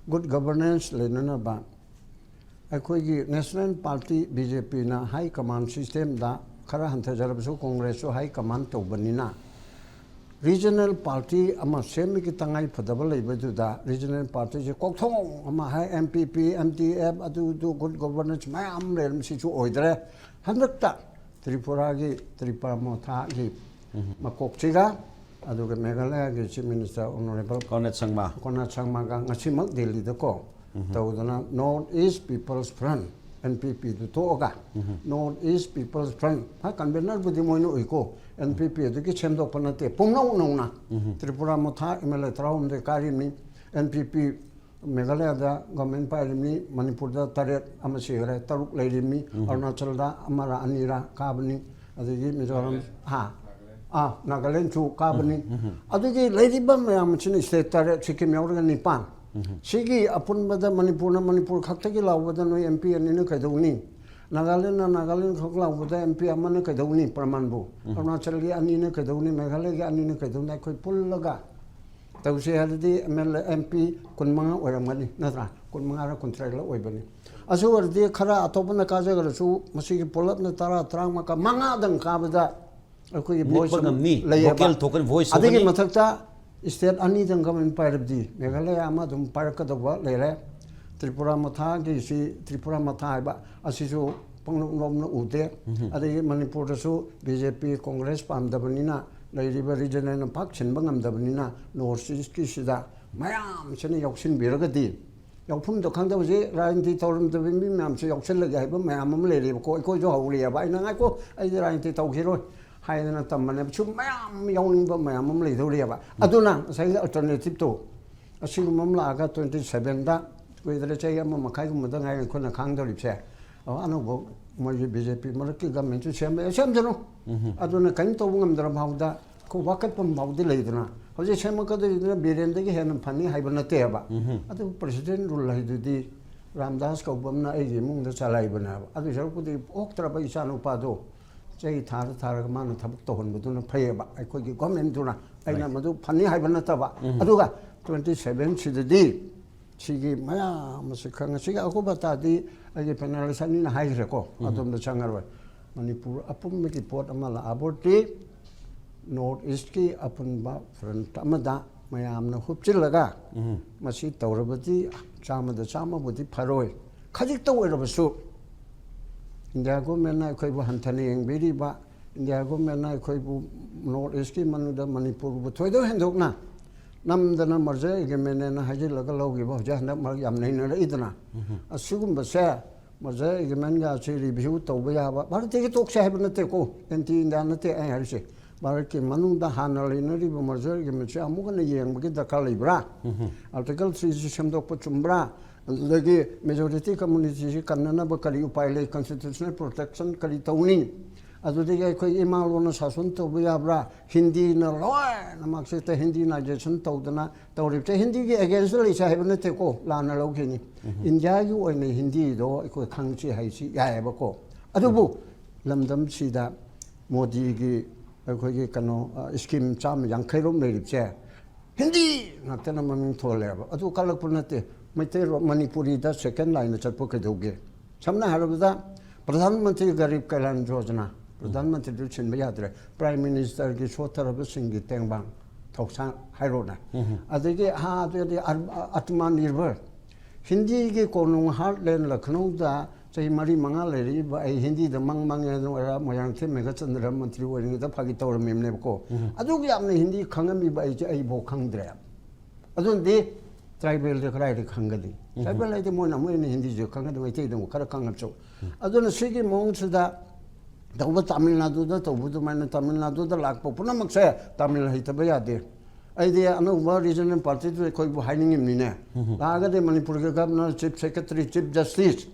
Good governance ꯂꯩꯅꯅꯕ꯫ ꯑꯩꯈꯣꯏꯒꯤ National Party BJPꯅ high command systemꯗ ꯈꯔ ꯍꯟꯊꯖꯔꯕꯁꯨ Congressꯁꯨ high command ꯇꯧꯕꯅꯤꯅ regional party ꯑꯃ ꯁꯦꯝꯕꯒꯤ ꯇꯉꯥꯏ ꯐꯗꯕ ꯂꯩꯕꯗꯨꯗ regional partyꯁꯦ ꯀꯣꯛꯊꯣꯡ ꯑꯃ ꯍꯥꯏ, NPP, MDF, ꯑꯗꯨꯗꯨ good governance ꯃꯌꯥꯝ ꯂꯩꯔꯝ, ꯁꯤꯁꯨ ꯑꯣꯏꯗ꯭ꯔꯦ꯫ ꯍꯟꯗꯛꯇ ꯇ꯭ꯔꯤꯄꯨꯔꯥꯒꯤ ꯇ꯭ꯔꯤꯄꯨꯔꯥ ꯃꯣꯊꯥꯒꯤ ꯃꯀꯣꯛꯁꯤꯒ ꯑꯗꯨꯒ ꯃꯦꯘꯥꯂꯌꯥꯒꯤ Chief Minister Honourable ꯀꯣꯟꯔꯦꯗ ꯁꯪꯃꯥ꯫ ꯀꯣꯟꯔꯦꯗ ꯁꯪꯃꯥꯒ ꯉꯁꯤꯃꯛ ꯗꯦꯜꯂꯤꯗꯀꯣ ꯇꯧꯗꯅ North East People's Front N P ꯄꯤꯗꯨ ꯊꯣꯛꯑꯒ ꯅꯣꯔꯠ ꯏꯁ ꯄꯤꯄꯜꯁ ꯐ꯭ꯔꯟ, ꯍꯥ, ꯀꯟꯚꯦꯅꯔꯕꯨꯗꯤ ꯃꯣꯏꯅ ꯑꯣꯏꯀꯣ, ꯑꯦꯟ ꯄꯤ ꯄꯤ ꯑꯗꯨꯒꯤ ꯁꯦꯝꯗꯣꯛꯄ ꯅꯠꯇꯦ, ꯄꯨꯝꯅꯧ ꯅꯧꯅ ꯇ꯭ꯔꯤꯄꯨꯔꯥ ꯃꯣꯊꯥ ꯑꯦꯝ ꯑꯦꯜ ꯑꯦ ꯇꯔꯥꯍꯨꯝꯗꯣꯏ ꯀꯥꯔꯤꯕꯅꯤ꯫ ꯑꯦꯟ ꯄꯤ ꯄꯤ ꯃꯦꯘꯥꯂꯌꯥꯗ ꯒꯣꯔꯃꯦꯟ ꯄꯥꯏꯔꯤꯕꯅꯤ, ꯃꯅꯤꯄꯨꯔꯗ ꯇꯔꯦꯠ ꯑꯃ ꯁꯤꯈ꯭ꯔꯦ, ꯇꯔꯨꯛ ꯂꯩꯔꯤꯕꯅꯤ, ꯑꯔꯨꯅꯥꯆꯜꯗ ꯑꯃꯔ ꯑꯅꯤꯔ ꯀꯥꯕꯅꯤ, ꯑꯗꯒꯤ ꯃꯤꯖꯣꯔꯥꯝ, ꯍꯥ, ꯑꯥ, ꯅꯥꯒꯥꯂꯦꯟꯁꯨ ꯀꯥꯕꯅꯤ꯫ ꯑꯗꯨꯒꯤ ꯂꯩꯔꯤꯕ ꯃꯌꯥꯝ ꯑꯁꯤꯅ ꯁ꯭ꯇꯦꯠ ꯇꯔꯦꯠ, ꯁꯤꯛꯀꯤꯝ ꯌꯥꯎꯔꯒ ꯅꯤꯄꯥꯟ꯫ ꯁꯤꯒꯤ ꯑꯄꯨꯟꯕꯗ ꯃꯅꯤꯄꯨꯔꯅ ꯃꯅꯤꯄꯨꯔ ꯈꯛꯇꯒꯤ ꯂꯥꯎꯕꯗ ꯅꯣꯏ ꯑꯦꯝ ꯄꯤ ꯑꯅꯤꯅ ꯀꯩꯗꯧꯅꯤ? ꯅꯥꯒꯥꯂꯦꯟꯅ ꯅꯥꯒꯥꯂꯦꯟ ꯈꯛ ꯂꯥꯎꯕꯗ ꯑꯦꯝ ꯄꯤ ꯑꯃꯅ ꯀꯩꯗꯧꯅꯤ? ꯄ꯭ꯔꯃꯥꯟꯕꯨ꯫ ꯑꯔꯨꯅꯥꯆꯜꯒꯤ ꯑꯅꯤꯅ ꯀꯩꯗꯧꯅꯤ? ꯃꯦꯘꯥꯂꯌꯒꯤ ꯑꯅꯤꯅ ꯀꯩꯗꯧꯅꯤ? ꯑꯩꯈꯣꯏ ꯄꯨꯜꯂꯒ ꯇꯧꯁꯦ ꯍꯥꯏꯔꯗꯤ M L A, M P ꯀꯨꯟꯃꯉꯥ ꯑꯣꯏꯔꯝꯒꯅꯤ, ꯅꯠꯇ꯭ꯔꯥ? ꯀꯨꯟꯃꯉꯥꯔ ꯀꯨꯟꯇꯔꯦꯠꯂ ꯑꯣꯏꯕꯅꯤ꯫ ꯑꯁꯤ ꯑꯣꯏꯔꯗꯤ ꯈꯔ ꯑꯇꯣꯞꯄꯅ ꯀꯥꯖꯈ꯭ꯔꯁꯨ ꯃꯁꯤꯒꯤ ꯄꯨꯂꯞꯅ ꯇꯔꯥ, ꯇꯔꯥꯃꯉꯥ, ꯃꯉꯥꯗꯪ ꯀꯥꯕꯗ ꯑꯩꯈꯣꯏꯒꯤ ꯅꯤꯛꯄ ꯚꯣꯏꯁ ꯑꯃ ꯉꯝꯅꯤ, ꯂꯩꯌꯦꯕ꯫ ꯚꯣꯀꯦꯜ ꯊꯣꯛꯀꯅꯤ, ꯚꯣꯏꯁ ꯑꯗꯨꯒꯤ ꯊꯣꯛꯀꯅꯤ꯫ ꯃꯊꯛꯇ ꯁ꯭ꯇꯦꯠ ꯑꯅꯤꯗꯪ ꯒꯃꯦꯟ ꯄꯥꯏꯔꯕꯗꯤ ꯃꯦꯘꯥꯂꯌꯥ ꯑꯃ ꯑꯗꯨꯝ ꯄꯥꯏꯔꯛꯀꯗꯧꯕ ꯂꯩꯔꯦ꯫ ꯇ꯭ꯔꯤꯄꯨꯔꯥ ꯃꯊꯥꯒꯤꯁꯤ, ꯇ꯭ꯔꯤꯄꯨꯔꯥ ꯃꯊꯥ ꯍꯥꯏꯕ ꯑꯁꯤꯁꯨ ꯄꯪꯂꯣꯞ ꯂꯣꯞꯅ ꯎꯗꯦ꯫ ꯑꯗꯒꯤ ꯃꯅꯤꯄꯨꯔꯗꯁꯨ ꯕꯤ ꯖꯦ ꯄꯤ, ꯀꯣꯡꯒ꯭ꯔꯦꯁ ꯄꯥꯝꯗꯕꯅꯤꯅ, ꯂꯩꯔꯤꯕ ꯔꯤꯖꯅꯦꯜꯅ ꯄꯥꯛ ꯁꯤꯟꯕ ꯉꯝꯗꯕꯅꯤꯅ, ꯅꯣꯔꯠ ꯏꯁꯀꯤꯁꯤꯗ ꯃꯌꯥꯝꯁꯤꯅ ꯌꯥꯎꯁꯤꯟꯕꯤꯔꯒꯗꯤ, ꯌꯥꯎꯐꯝꯗꯣ ꯈꯪꯗꯕꯁꯤ ꯔꯥꯖꯅꯤꯇꯤ ꯇꯧꯔꯝꯗꯕ ꯃꯤ ꯃꯌꯥꯝꯁꯨ ꯌꯥꯎꯁꯤꯜꯂꯒꯦ ꯍꯥꯏꯕ ꯃꯌꯥꯝ ꯑꯃ ꯂꯩꯔꯦꯕꯀꯣ꯫ ꯑꯩꯈꯣꯏꯁꯨ ꯍꯧꯔꯤꯑꯕ꯫ ꯑꯩꯅ "ꯉꯥꯏꯈꯣ, ꯑꯩꯗꯤ ꯔꯥꯖꯅꯤꯇꯤ ꯇꯧꯈꯤꯔꯣꯏ" ꯍꯥꯏꯗꯅ ꯇꯝꯕꯅꯦꯕ꯫ ꯁꯨꯝ ꯃꯌꯥꯝ ꯌꯥꯎꯅꯤꯡꯕ ꯃꯌꯥꯝ ꯑꯃ ꯂꯩꯗꯧꯔꯤꯑꯕ꯫ ꯑꯗꯨꯅ ꯉꯁꯥꯏꯒꯤ ꯑꯜꯇꯔꯅꯦꯇꯤꯞꯇꯣ ꯑꯁꯤꯒꯨꯝꯕ ꯑꯃ ꯂꯥꯛꯑꯒ, twenty seven ꯗ, ꯀꯨꯏꯗ꯭ꯔꯦ, ꯆꯍꯤ ꯑꯃ ꯃꯈꯥꯏꯒꯨꯝꯕꯗ ꯉꯥꯏꯔꯦ ꯑꯩꯈꯣꯏꯅ ꯈꯥꯡꯗꯧꯔꯤꯕꯁꯦ꯫ ꯑꯣ, ꯑꯅꯧꯕ ꯃꯣꯏꯒꯤ ꯕꯤ ꯖꯦ ꯄꯤ ꯃꯔꯛꯀꯤ ꯒꯃꯦꯟꯁꯨ ꯁꯦꯝꯕ ꯌꯥꯏ, ꯁꯦꯝꯖꯅꯨ꯫ ꯑꯗꯨꯅ ꯀꯔꯤꯝ ꯇꯧꯕ ꯉꯝꯗ꯭ꯔ ꯐꯥꯎꯕꯗ ꯑꯩꯈꯣꯏ ꯋꯥꯀꯠꯐꯝ ꯐꯥꯎꯗꯤ ꯂꯩꯗꯅ, ꯍꯧꯖꯤꯛ ꯁꯦꯝꯃꯛꯀꯗꯧꯔꯤꯗꯨꯅ ꯕꯤꯔꯦꯟꯗꯒꯤ ꯍꯦꯟꯅ ꯐꯅꯤ ꯍꯥꯏꯕ ꯅꯠꯇꯦꯕ꯫ ꯑꯗꯨ ꯄ꯭ꯔꯁꯤꯗꯦꯟ ꯔꯨꯜ ꯍꯥꯏꯗꯨꯗꯤ ꯔꯥꯝꯗꯥꯁ ꯀꯧꯕ ꯑꯃꯅ ꯑꯩꯒꯤ ꯏꯃꯨꯡꯗ ꯆꯂꯥꯏꯕꯅꯦꯕ꯫ ꯑꯗꯨ ꯁꯔꯨꯛꯄꯨꯗꯤ ꯑꯣꯛꯇ꯭ꯔꯕ ꯏꯆꯥꯅꯨꯄꯥꯗꯣ ꯆꯍꯤ ꯊꯥꯔ ꯊꯥꯔꯒ ꯃꯥꯅ ꯊꯕꯛ ꯇꯧꯍꯟꯕꯗꯨꯅ ꯐꯩꯌꯦꯕ, ꯑꯩꯈꯣꯏꯒꯤ ꯒꯣꯔꯃꯦꯟꯗꯨꯅ꯫ ꯑꯩꯅ ꯃꯗꯨ ꯐꯅꯤ ꯍꯥꯏꯕ ꯅꯠꯇꯕ꯫ ꯑꯗꯨꯒ twenty seven ꯁꯤꯗꯗꯤ ꯁꯤꯒꯤ ꯃꯌꯥꯝ ꯑꯁꯤ ꯈꯪꯉ-, ꯁꯤꯒꯤ ꯑꯀꯨꯞ ꯑꯇꯥꯗꯤ ꯑꯩꯒꯤ ꯄꯦꯅꯦꯂꯤꯁ ꯑꯅꯤꯅ ꯍꯥꯏꯈ꯭ꯔꯦꯀꯣ, ꯑꯗꯣꯝꯗ ꯆꯪꯉꯔꯣꯏ꯫ ꯃꯅꯤꯄꯨꯔ ꯑꯄꯨꯝꯕꯒꯤ ꯄꯣꯠ ꯑꯃ ꯂꯥꯛꯑꯕꯣꯠꯇꯤ ꯅꯣꯔꯠ ꯏꯁꯀꯤ ꯑꯄꯨꯟꯕ ꯐ꯭ꯔꯟꯠ ꯑꯃꯗ ꯃꯌꯥꯝꯅ ꯍꯨꯞꯆꯤꯜꯂꯒ ꯃꯁꯤ ꯇꯧꯔꯕꯗꯤ ꯆꯥꯝꯃꯗ ꯆꯥꯝꯃꯕꯨꯗꯤ ꯐꯔꯣꯏ꯫ ꯈꯖꯤꯛꯇ ꯑꯣꯏꯔꯕꯁꯨ ꯏꯟꯗꯤꯌꯥ ꯒꯣꯔꯃꯦꯟꯅ ꯑꯩꯈꯣꯏꯕꯨ ꯍꯟꯊꯅ ꯌꯦꯡꯕꯤꯔꯤꯕ, ꯏꯟꯗꯤꯌꯥ ꯒꯣꯔꯃꯦꯟꯅ ꯑꯩꯈꯣꯏꯕꯨ ꯅꯣꯔꯠ ꯏꯁꯀꯤ ꯃꯅꯨꯡꯗ ꯃꯅꯤꯄꯨꯔꯕꯨ ꯊꯣꯏꯗꯣꯛ ꯍꯦꯟꯗꯣꯛꯅ ꯅꯝꯗꯅ ꯃꯔꯖꯔ ꯑꯦꯒ꯭ꯔꯤꯃꯦꯟꯅ ꯍꯥꯏꯖꯤꯜꯂꯒ ꯂꯧꯈꯤꯕ ꯍꯧꯖꯤꯛ ꯍꯟꯗꯛ ꯃꯔꯛ ꯌꯥꯝ ꯅꯩꯅꯔꯛꯏꯗꯅ꯫ ꯑꯁꯤꯒꯨꯝꯕꯁꯦ ꯃꯔꯖꯔ ꯑꯦꯒ꯭ꯔꯤꯃꯦꯟꯒꯁꯤ ꯔꯤꯚ꯭ꯌꯨ ꯇꯧꯕ ꯌꯥꯕ, ꯚꯥꯔꯠꯇꯒꯤ ꯇꯣꯛꯁꯦ ꯍꯥꯏꯕ ꯅꯠꯇꯦꯀꯣ, ꯑꯦꯟꯇꯤ ꯏꯟꯗꯤꯌꯥ ꯅꯠꯇꯦ ꯑꯩ ꯍꯥꯏꯔꯤꯁꯦ꯫ ꯚꯥꯔꯠꯀꯤ ꯃꯅꯨꯡꯗ ꯍꯥꯟꯅ ꯂꯩꯅꯔꯤꯕ ꯃꯔꯖꯔ ꯑꯦꯒ꯭ꯔꯤꯃꯦꯟꯁꯦ ꯑꯃꯨꯛ ꯍꯟꯅ ꯌꯦꯡꯕꯒꯤ ꯗꯔꯀꯥꯔ ꯂꯩꯕ꯭ꯔꯥ? ꯑꯥꯔꯇꯤꯀꯜ ꯊ꯭ꯔꯤꯁꯤ ꯁꯦꯝꯗꯣꯛꯄ ꯆꯨꯝꯕ꯭ꯔꯥ? ꯑꯗꯨꯗꯒꯤ ꯃꯦꯖꯣꯔꯤꯇꯤ ꯀꯝꯃꯨꯅꯤꯇꯤꯁꯤ ꯀꯟꯅꯅꯕ ꯀꯔꯤ ꯎꯄꯥꯏ ꯂꯩ? ꯀꯟꯁꯇꯤꯇ꯭ꯌꯨꯁꯅꯦꯜ ꯄ꯭ꯔꯣꯇꯦꯛꯁꯟ ꯀꯔꯤ ꯇꯧꯅꯤ? ꯑꯗꯨꯗꯒꯤ ꯑꯩꯈꯣꯏ ꯏꯃꯥ ꯂꯣꯟꯅ ꯁꯥꯁꯣꯟ ꯇꯧꯕ ꯌꯥꯕ꯭ꯔꯥ? ꯍꯤꯟꯗꯤꯅ ꯂꯣꯏꯅꯃꯛꯁꯦ ꯍꯤꯟꯗꯤꯅꯥꯏꯖꯦꯁꯟ ꯇꯧꯗꯅ ꯇꯧꯔꯤꯕꯁꯦ, ꯍꯤꯟꯗꯤꯒꯤ ꯑꯦꯒꯦꯟꯁꯇ ꯂꯩꯁꯦ ꯍꯥꯏꯕ ꯅꯠꯇꯦꯀꯣ, ꯂꯥꯟꯅ ꯂꯧꯈꯤꯅꯤ꯫ ꯏꯟꯗꯤꯌꯥꯒꯤ ꯑꯣꯏꯅ ꯍꯤꯟꯗꯤꯗꯣ ꯑꯩꯈꯣꯏ ꯈꯪꯁꯤ ꯍꯥꯏꯁꯤ ꯌꯥꯏꯑꯕꯀꯣ꯫ ꯑꯗꯨꯕꯨ ꯂꯝꯗꯝꯁꯤꯗ ꯃꯣꯗꯤꯒꯤ ꯑꯩꯈꯣꯏꯒꯤ ꯀꯩꯅꯣ, ꯑ, ꯁ꯭ꯀꯤꯝ ꯆꯥꯝꯃ ꯌꯥꯡꯈꯩꯔꯣꯝ ꯂꯩꯔꯤꯕꯁꯦ ꯍꯤꯟꯗꯤ ꯉꯥꯛꯇꯅ ꯃꯃꯤꯡ ꯊꯣꯜꯂꯦꯕ꯫ ꯑꯗꯨ ꯀꯜꯂꯛꯄ ꯅꯠꯇꯦ꯫ ꯃꯩꯇꯩꯔꯣ-, ꯃꯅꯤꯄꯨꯔꯤꯗ ꯁꯦꯀꯦꯟ ꯂꯥꯏꯟꯗ ꯆꯠꯄ ꯀꯩꯗꯧꯒꯦ? ꯁꯝꯅ ꯍꯥꯏꯔꯕꯗ, ꯄ꯭ꯔꯙꯥꯟ ꯃꯟꯇ꯭ꯔꯤ ꯒꯔꯤꯕ ꯀꯜꯌꯥꯟ ꯌꯣꯖꯅꯥ, ꯄ꯭ꯔꯙꯥꯟ ꯃꯟꯇ꯭ꯔꯤꯗꯨ ꯁꯤꯟꯕ ꯌꯥꯗ꯭ꯔꯦ꯫ ꯄ꯭ꯔꯥꯏꯝ ꯃꯤꯅꯤꯁꯇꯔꯒꯤ ꯁꯣꯠꯊꯔꯕꯁꯤꯡꯒꯤ ꯇꯦꯡꯕꯥꯡ ꯊꯧꯁꯥꯡ ꯍꯥꯏꯔꯣꯅꯦ꯫ ꯑꯗꯒꯤ, ꯍꯥ, ꯑꯗꯨꯗꯤ ꯑꯔ-, ꯑ-, ꯑꯇꯃꯥ ꯅꯤꯔꯚꯔ, ꯍꯤꯟꯗꯤꯒꯤ ꯀꯣꯅꯨꯡ ꯍꯥꯔꯠꯂꯦꯟ ꯂꯈꯅꯧꯗ ꯆꯍꯤ ꯃꯔꯤ ꯃꯉꯥ ꯂꯩꯔꯛꯏꯕ ꯑꯩ ꯍꯤꯟꯗꯤꯗ ꯃꯪ ꯃꯪꯉꯦ꯫ ꯑꯗꯨ ꯑꯣꯏꯔ ꯃꯣꯏꯔꯥꯡꯊꯦꯝ ꯃꯦꯘꯆꯟꯗ꯭ꯔ ꯃꯟꯇ꯭ꯔꯤ ꯑꯣꯏꯔꯤꯉꯩꯗ ꯐꯥꯒꯤ ꯇꯧꯔꯝꯃꯤꯕꯅꯦꯕꯀꯣ꯫ ꯑꯗꯨꯛ ꯌꯥꯝꯅ ꯍꯤꯟꯗꯤ ꯈꯪꯉꯝꯃꯤꯕ ꯑꯩꯁꯦ ꯑꯩꯐꯥꯎ ꯈꯪꯗ꯭ꯔꯦ꯫ ꯑꯗꯨꯅꯗꯤ ꯇ꯭ꯔꯥꯏꯕꯦꯜꯗꯤ ꯀꯗꯥꯏꯗ ꯈꯪꯒꯅꯤ? ꯇ꯭ꯔꯥꯏꯕꯦꯜ ꯍꯥꯏꯗꯤ ꯃꯣꯏꯅ ꯑꯃꯨꯛ ꯍꯦꯟꯅ ꯍꯤꯟꯗꯤꯁꯦ ꯈꯪꯒꯅꯤ, ꯃꯩꯇꯩꯗ ꯑꯃꯨꯛ ꯈꯔ ꯈꯪꯉꯛꯁꯨ꯫ ꯑꯗꯨꯅ ꯁꯤꯒꯤ ꯃꯑꯣꯡꯁꯤꯗ ꯇꯧꯕ, ꯇꯥꯃꯤꯜ ꯅꯥꯗꯨꯗ ꯇꯧꯕ ꯑꯗꯨꯃꯥꯏꯅ ꯇꯥꯃꯤꯜ ꯅꯥꯗꯨꯗ ꯂꯥꯛꯄ ꯄꯨꯝꯅꯃꯛꯁꯦ ꯇꯥꯃꯤꯜ ꯍꯩꯇꯕ ꯌꯥꯗꯦ꯫ ꯑꯩꯗꯤ ꯑꯅꯧꯕ ꯔꯤꯖꯅꯦꯜ ꯄꯥꯔꯇꯤꯗꯨ ꯑꯩꯈꯣꯏꯕꯨ ꯍꯥꯏꯅꯤꯡꯉꯤꯕꯅꯤꯅꯦ꯫ ꯂꯥꯛꯑꯒꯗꯤ ꯃꯅꯤꯄꯨꯔꯒꯤ governor, chief secretary, chief justice,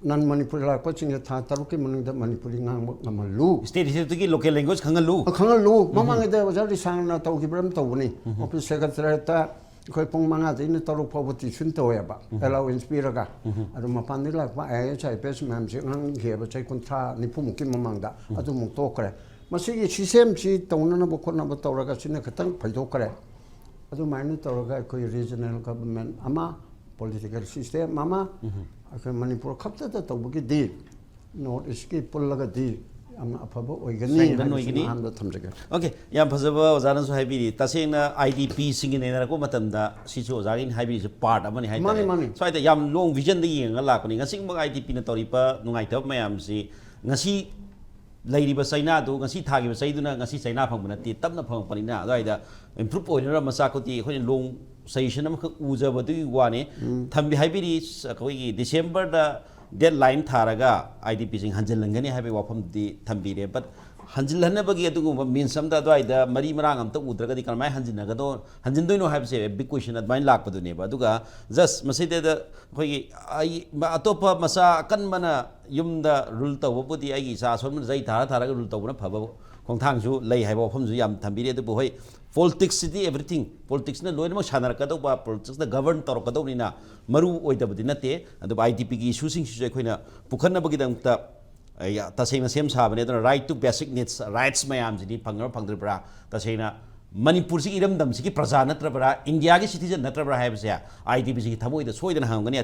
non Manipuri ꯂꯥꯛꯄꯁꯤꯡꯁꯦ ꯊꯥ ꯇꯔꯨꯛꯀꯤ ꯃꯅꯨꯡꯗ ꯃꯅꯤꯄꯨꯔꯤ ꯉꯥꯡꯕ ꯉꯝꯍꯜꯂꯨ꯫ ꯁ꯭ꯇꯦꯠ ꯏꯁꯇꯦꯠꯇꯨꯒꯤ ꯂꯣꯀꯦꯜ ꯂꯦꯡꯒ꯭ꯋꯦꯖ ꯈꯪꯍꯜꯂꯨ꯫ ꯈꯪꯍꯜꯂꯨ꯫ ꯃꯃꯥꯡꯉꯩꯗ ꯑꯣꯖꯥ ꯂꯤꯁꯥꯡꯅ ꯇꯧꯈꯤꯕ ꯑꯃ ꯇꯧꯕꯅꯤ꯫ ꯑꯣꯐꯤꯁ ꯁꯦꯀ꯭ꯔꯦꯇꯔꯤꯌꯦꯠꯇ ꯑꯩꯈꯣꯏ ꯄꯨꯡ ꯃꯉꯥꯗꯩꯅ ꯇꯔꯨꯛ ꯐꯥꯎꯕ ꯇ꯭ꯌꯨꯁꯟ ꯇꯧꯋꯦꯕ, ꯑꯦꯂꯥꯎꯋꯦꯟꯁ ꯄꯤꯔꯒ꯫ ꯑꯗꯨ ꯃꯄꯥꯟꯗꯒꯤ ꯂꯥꯛꯄ I A S, I P S ꯃꯌꯥꯝꯁꯦ ꯉꯥꯡꯈꯤꯑꯕ ꯆꯍꯤ ꯀꯨꯟꯊ꯭ꯔꯥ ꯅꯤꯐꯨꯃꯨꯛꯀꯤ ꯃꯃꯥꯡꯗ꯫ ꯑꯗꯨꯃꯨꯛ ꯇꯣꯛꯈ꯭ꯔꯦ꯫ ꯃꯁꯤꯒꯤ ꯁꯤꯁꯇꯦꯝꯁꯤ ꯇꯧꯅꯅꯕ ꯈꯣꯠꯅꯕ ꯇꯧꯔꯒ ꯁꯤꯅ ꯈꯤꯇꯪ ꯐꯩꯗꯣꯛꯈ꯭ꯔꯦ꯫ ꯑꯗꯨꯃꯥꯏꯅ ꯇꯧꯔꯒ ꯑꯩꯈꯣꯏ ꯔꯤꯖꯅꯦꯜ ꯒꯚꯔꯟꯃꯦꯟ ꯑꯃ, ꯄꯣꯂꯤꯇꯤꯀꯦꯜ ꯁꯤꯁꯇꯦꯝ ꯑꯃ, ꯑꯩꯈꯣꯏ ꯃꯅꯤꯄꯨꯔ ꯈꯛꯇꯗ ꯇꯧꯕꯒꯤꯗꯤ ꯅꯣꯔꯠ ꯏꯁꯀꯤ ꯄꯨꯜꯂꯒꯗꯤ ꯌꯥꯝꯅ ꯑꯐꯕ ꯑꯣꯏꯒꯅꯤ ꯁꯦꯡꯗꯟ ꯍꯥꯏꯕꯁꯤꯃ ꯑꯣꯏꯒꯅꯤ꯫ ꯑꯍꯥꯟꯕ ꯊꯝꯖꯒꯦ꯫ ꯑꯣꯀꯦ, ꯌꯥꯝ ꯐꯖꯕ ꯑꯣꯖꯥꯅꯁꯨ ꯍꯥꯏꯕꯤꯔꯤ꯫ ꯇꯁꯦꯡꯅ ꯑꯥꯏ ꯗꯤ ꯄꯤꯁꯤꯡꯒ ꯅꯩꯅꯔꯛꯄ ꯃꯇꯝꯗ ꯁꯤꯁꯨ ꯑꯣꯖꯥꯒꯤꯅ ꯍꯥꯏꯕꯤꯔꯤꯁꯦ ꯄꯥꯔꯠ ꯑꯃꯅꯤ ꯍꯥꯏꯇꯥꯔꯦ꯫ ꯃꯥꯅꯤ, ꯃꯥꯅꯤ꯫ ꯁ꯭ꯋꯥꯏꯗ ꯌꯥꯝ ꯂꯣꯡ ꯚꯤꯖꯟꯗ ꯌꯦꯡꯉꯒ ꯂꯥꯛꯄꯅꯤ꯫ ꯉꯁꯤꯃꯛ ꯑꯥꯏ ꯗꯤ ꯄꯤꯅ ꯇꯧꯔꯤꯕ ꯅꯨꯡꯉꯥꯏꯇꯕ ꯃꯌꯥꯝꯁꯤ ꯉꯁꯤ ꯂꯩꯔꯤꯕ ꯆꯩꯅꯥꯗꯨ, ꯉꯁꯤ ꯊꯥꯈꯤꯕ ꯆꯩꯗꯨꯅ ꯉꯁꯤ ꯆꯩꯅꯥ ꯐꯪꯕ ꯅꯠꯇꯦ, ꯇꯞꯅ ꯐꯪꯉꯛꯄꯅꯤꯅ꯫ ꯑꯗꯨꯋꯥꯏꯗ ꯏꯝꯄ꯭ꯔꯨꯞ ꯑꯣꯏꯅꯔ ꯃꯆꯥ ꯀꯨꯇꯤ ꯑꯩꯈꯣꯏꯅ ꯂꯣꯡ ꯁꯖꯦꯁꯟ ꯑꯃꯈꯛ ꯎꯖꯕꯗꯨꯒꯤ ꯋꯥꯅꯤ꯫ ꯊꯝꯕꯤ ꯍꯥꯏꯕꯤꯔꯤ꯫ ꯑꯩꯈꯣꯏꯒꯤ ꯗꯤꯁꯦꯝꯕꯔꯗ ꯗꯦꯠ ꯂꯥꯏꯟ ꯊꯥꯔꯒ ꯑꯥꯏ ꯗꯤ ꯄꯤꯁꯤꯡ ꯍꯟꯖꯤꯜꯍꯟꯒꯅꯤ ꯍꯥꯏꯕꯒꯤ ꯋꯥꯐꯝꯗꯨꯗꯤ ꯊꯝꯕꯤꯔꯦ꯫ ꯕꯠ ꯍꯟꯖꯤꯜꯍꯟꯅꯕꯒꯤ ꯑꯗꯨꯒꯨꯝꯕ ꯃꯤꯟꯁ ꯑꯝꯇ ꯑꯗꯨꯋꯥꯏꯗ ꯃꯔꯤ ꯃꯔꯥꯡ ꯑꯝꯇ ꯎꯗ꯭ꯔꯒꯗꯤ ꯀꯔꯝꯍꯥꯏꯅ ꯍꯟꯖꯤꯟꯅꯒꯗꯣ ꯍꯟꯖꯤꯟꯗꯣꯏꯅꯣ ꯍꯥꯏꯕꯁꯦ ꯕꯤꯛ ꯀꯣꯏꯁꯟ ꯑꯗꯨꯃꯥꯏꯅ ꯂꯥꯛꯄꯗꯨꯅꯦꯕ꯫ ꯑꯗꯨꯒ ꯖꯁ ꯃꯁꯤꯗꯩꯗ ꯑꯩꯈꯣꯏꯒꯤ ꯑꯩ ꯑꯇꯣꯞꯄ ꯃꯆꯥ ꯑꯀꯟꯕꯅ ꯌꯨꯝꯗ ꯔꯨꯜ ꯇꯧꯕꯕꯨꯗꯤ ꯑꯩꯒꯤ ꯏꯆꯥ ꯑꯁꯣꯟꯕꯅ ꯆꯩ ꯊꯥꯔ ꯊꯥꯔꯒ ꯔꯨꯜ ꯇꯧꯕꯅ ꯐꯕ ꯈꯣꯡꯊꯥꯡꯁꯨ ꯂꯩ ꯍꯥꯏꯕ ꯋꯥꯐꯝꯁꯨ ꯌꯥꯝ ꯊꯝꯕꯤꯔꯤ꯫ ꯑꯗꯨꯕꯨ ꯍꯣꯏ, ꯄꯣꯂꯤꯇꯤꯛꯁꯁꯤꯗꯤ ꯑꯦꯚ꯭ꯔꯤꯊꯤꯡ, ꯄꯣꯂꯤꯇꯤꯛꯁꯅ ꯂꯣꯏꯅꯃꯛ ꯁꯥꯟꯅꯔꯛꯀꯗꯧꯕ, ꯄꯣꯂꯤꯇꯤꯛꯁꯅ ꯒꯕꯔꯟ ꯇꯧꯔꯛꯀꯗꯧꯕꯅꯤꯅ ꯃꯔꯨ ꯑꯣꯏꯗꯕꯗꯤ ꯅꯠꯇꯦ꯫ ꯑꯗꯨꯕꯨ ꯑꯥꯏ ꯗꯤ ꯄꯤꯒꯤ ꯏꯁꯨꯁꯤꯡꯁꯤꯁꯨ ꯑꯩꯈꯣꯏꯅ ꯄꯨꯈꯠꯅꯕꯒꯤꯗꯃꯛꯇ ꯑꯩ ꯇꯁꯦꯡꯅ ꯁꯦꯝ ꯁꯥꯕꯅꯤ꯫ ꯑꯗꯨꯅ right to basic needs, rights ꯃꯌꯥꯝꯁꯤꯗꯤ ꯐꯪꯕ꯭ꯔꯥ ꯐꯪꯗ꯭ꯔꯤꯕ꯭ꯔꯥ? ꯇꯁꯦꯡꯅ ꯃꯅꯤꯄꯨꯔꯁꯤꯒꯤ ꯏꯔꯝꯗꯝꯁꯤꯒꯤ ꯄ꯭ꯔꯖꯥ ꯅꯠꯇ꯭ꯔꯕ꯭ꯔꯥ, ꯏꯟꯗꯤꯌꯥꯒꯤ ꯁꯤꯇꯤꯖꯟ ꯅꯠꯇ꯭ꯔꯕ꯭ꯔꯥ ꯍꯥꯏꯕꯁꯦ ꯑꯥꯏ ꯗꯤ ꯄꯤꯁꯤꯒꯤ ꯊꯃꯣꯏꯗ ꯁꯣꯏꯗꯅ ꯍꯪꯉꯝꯒꯅꯤ꯫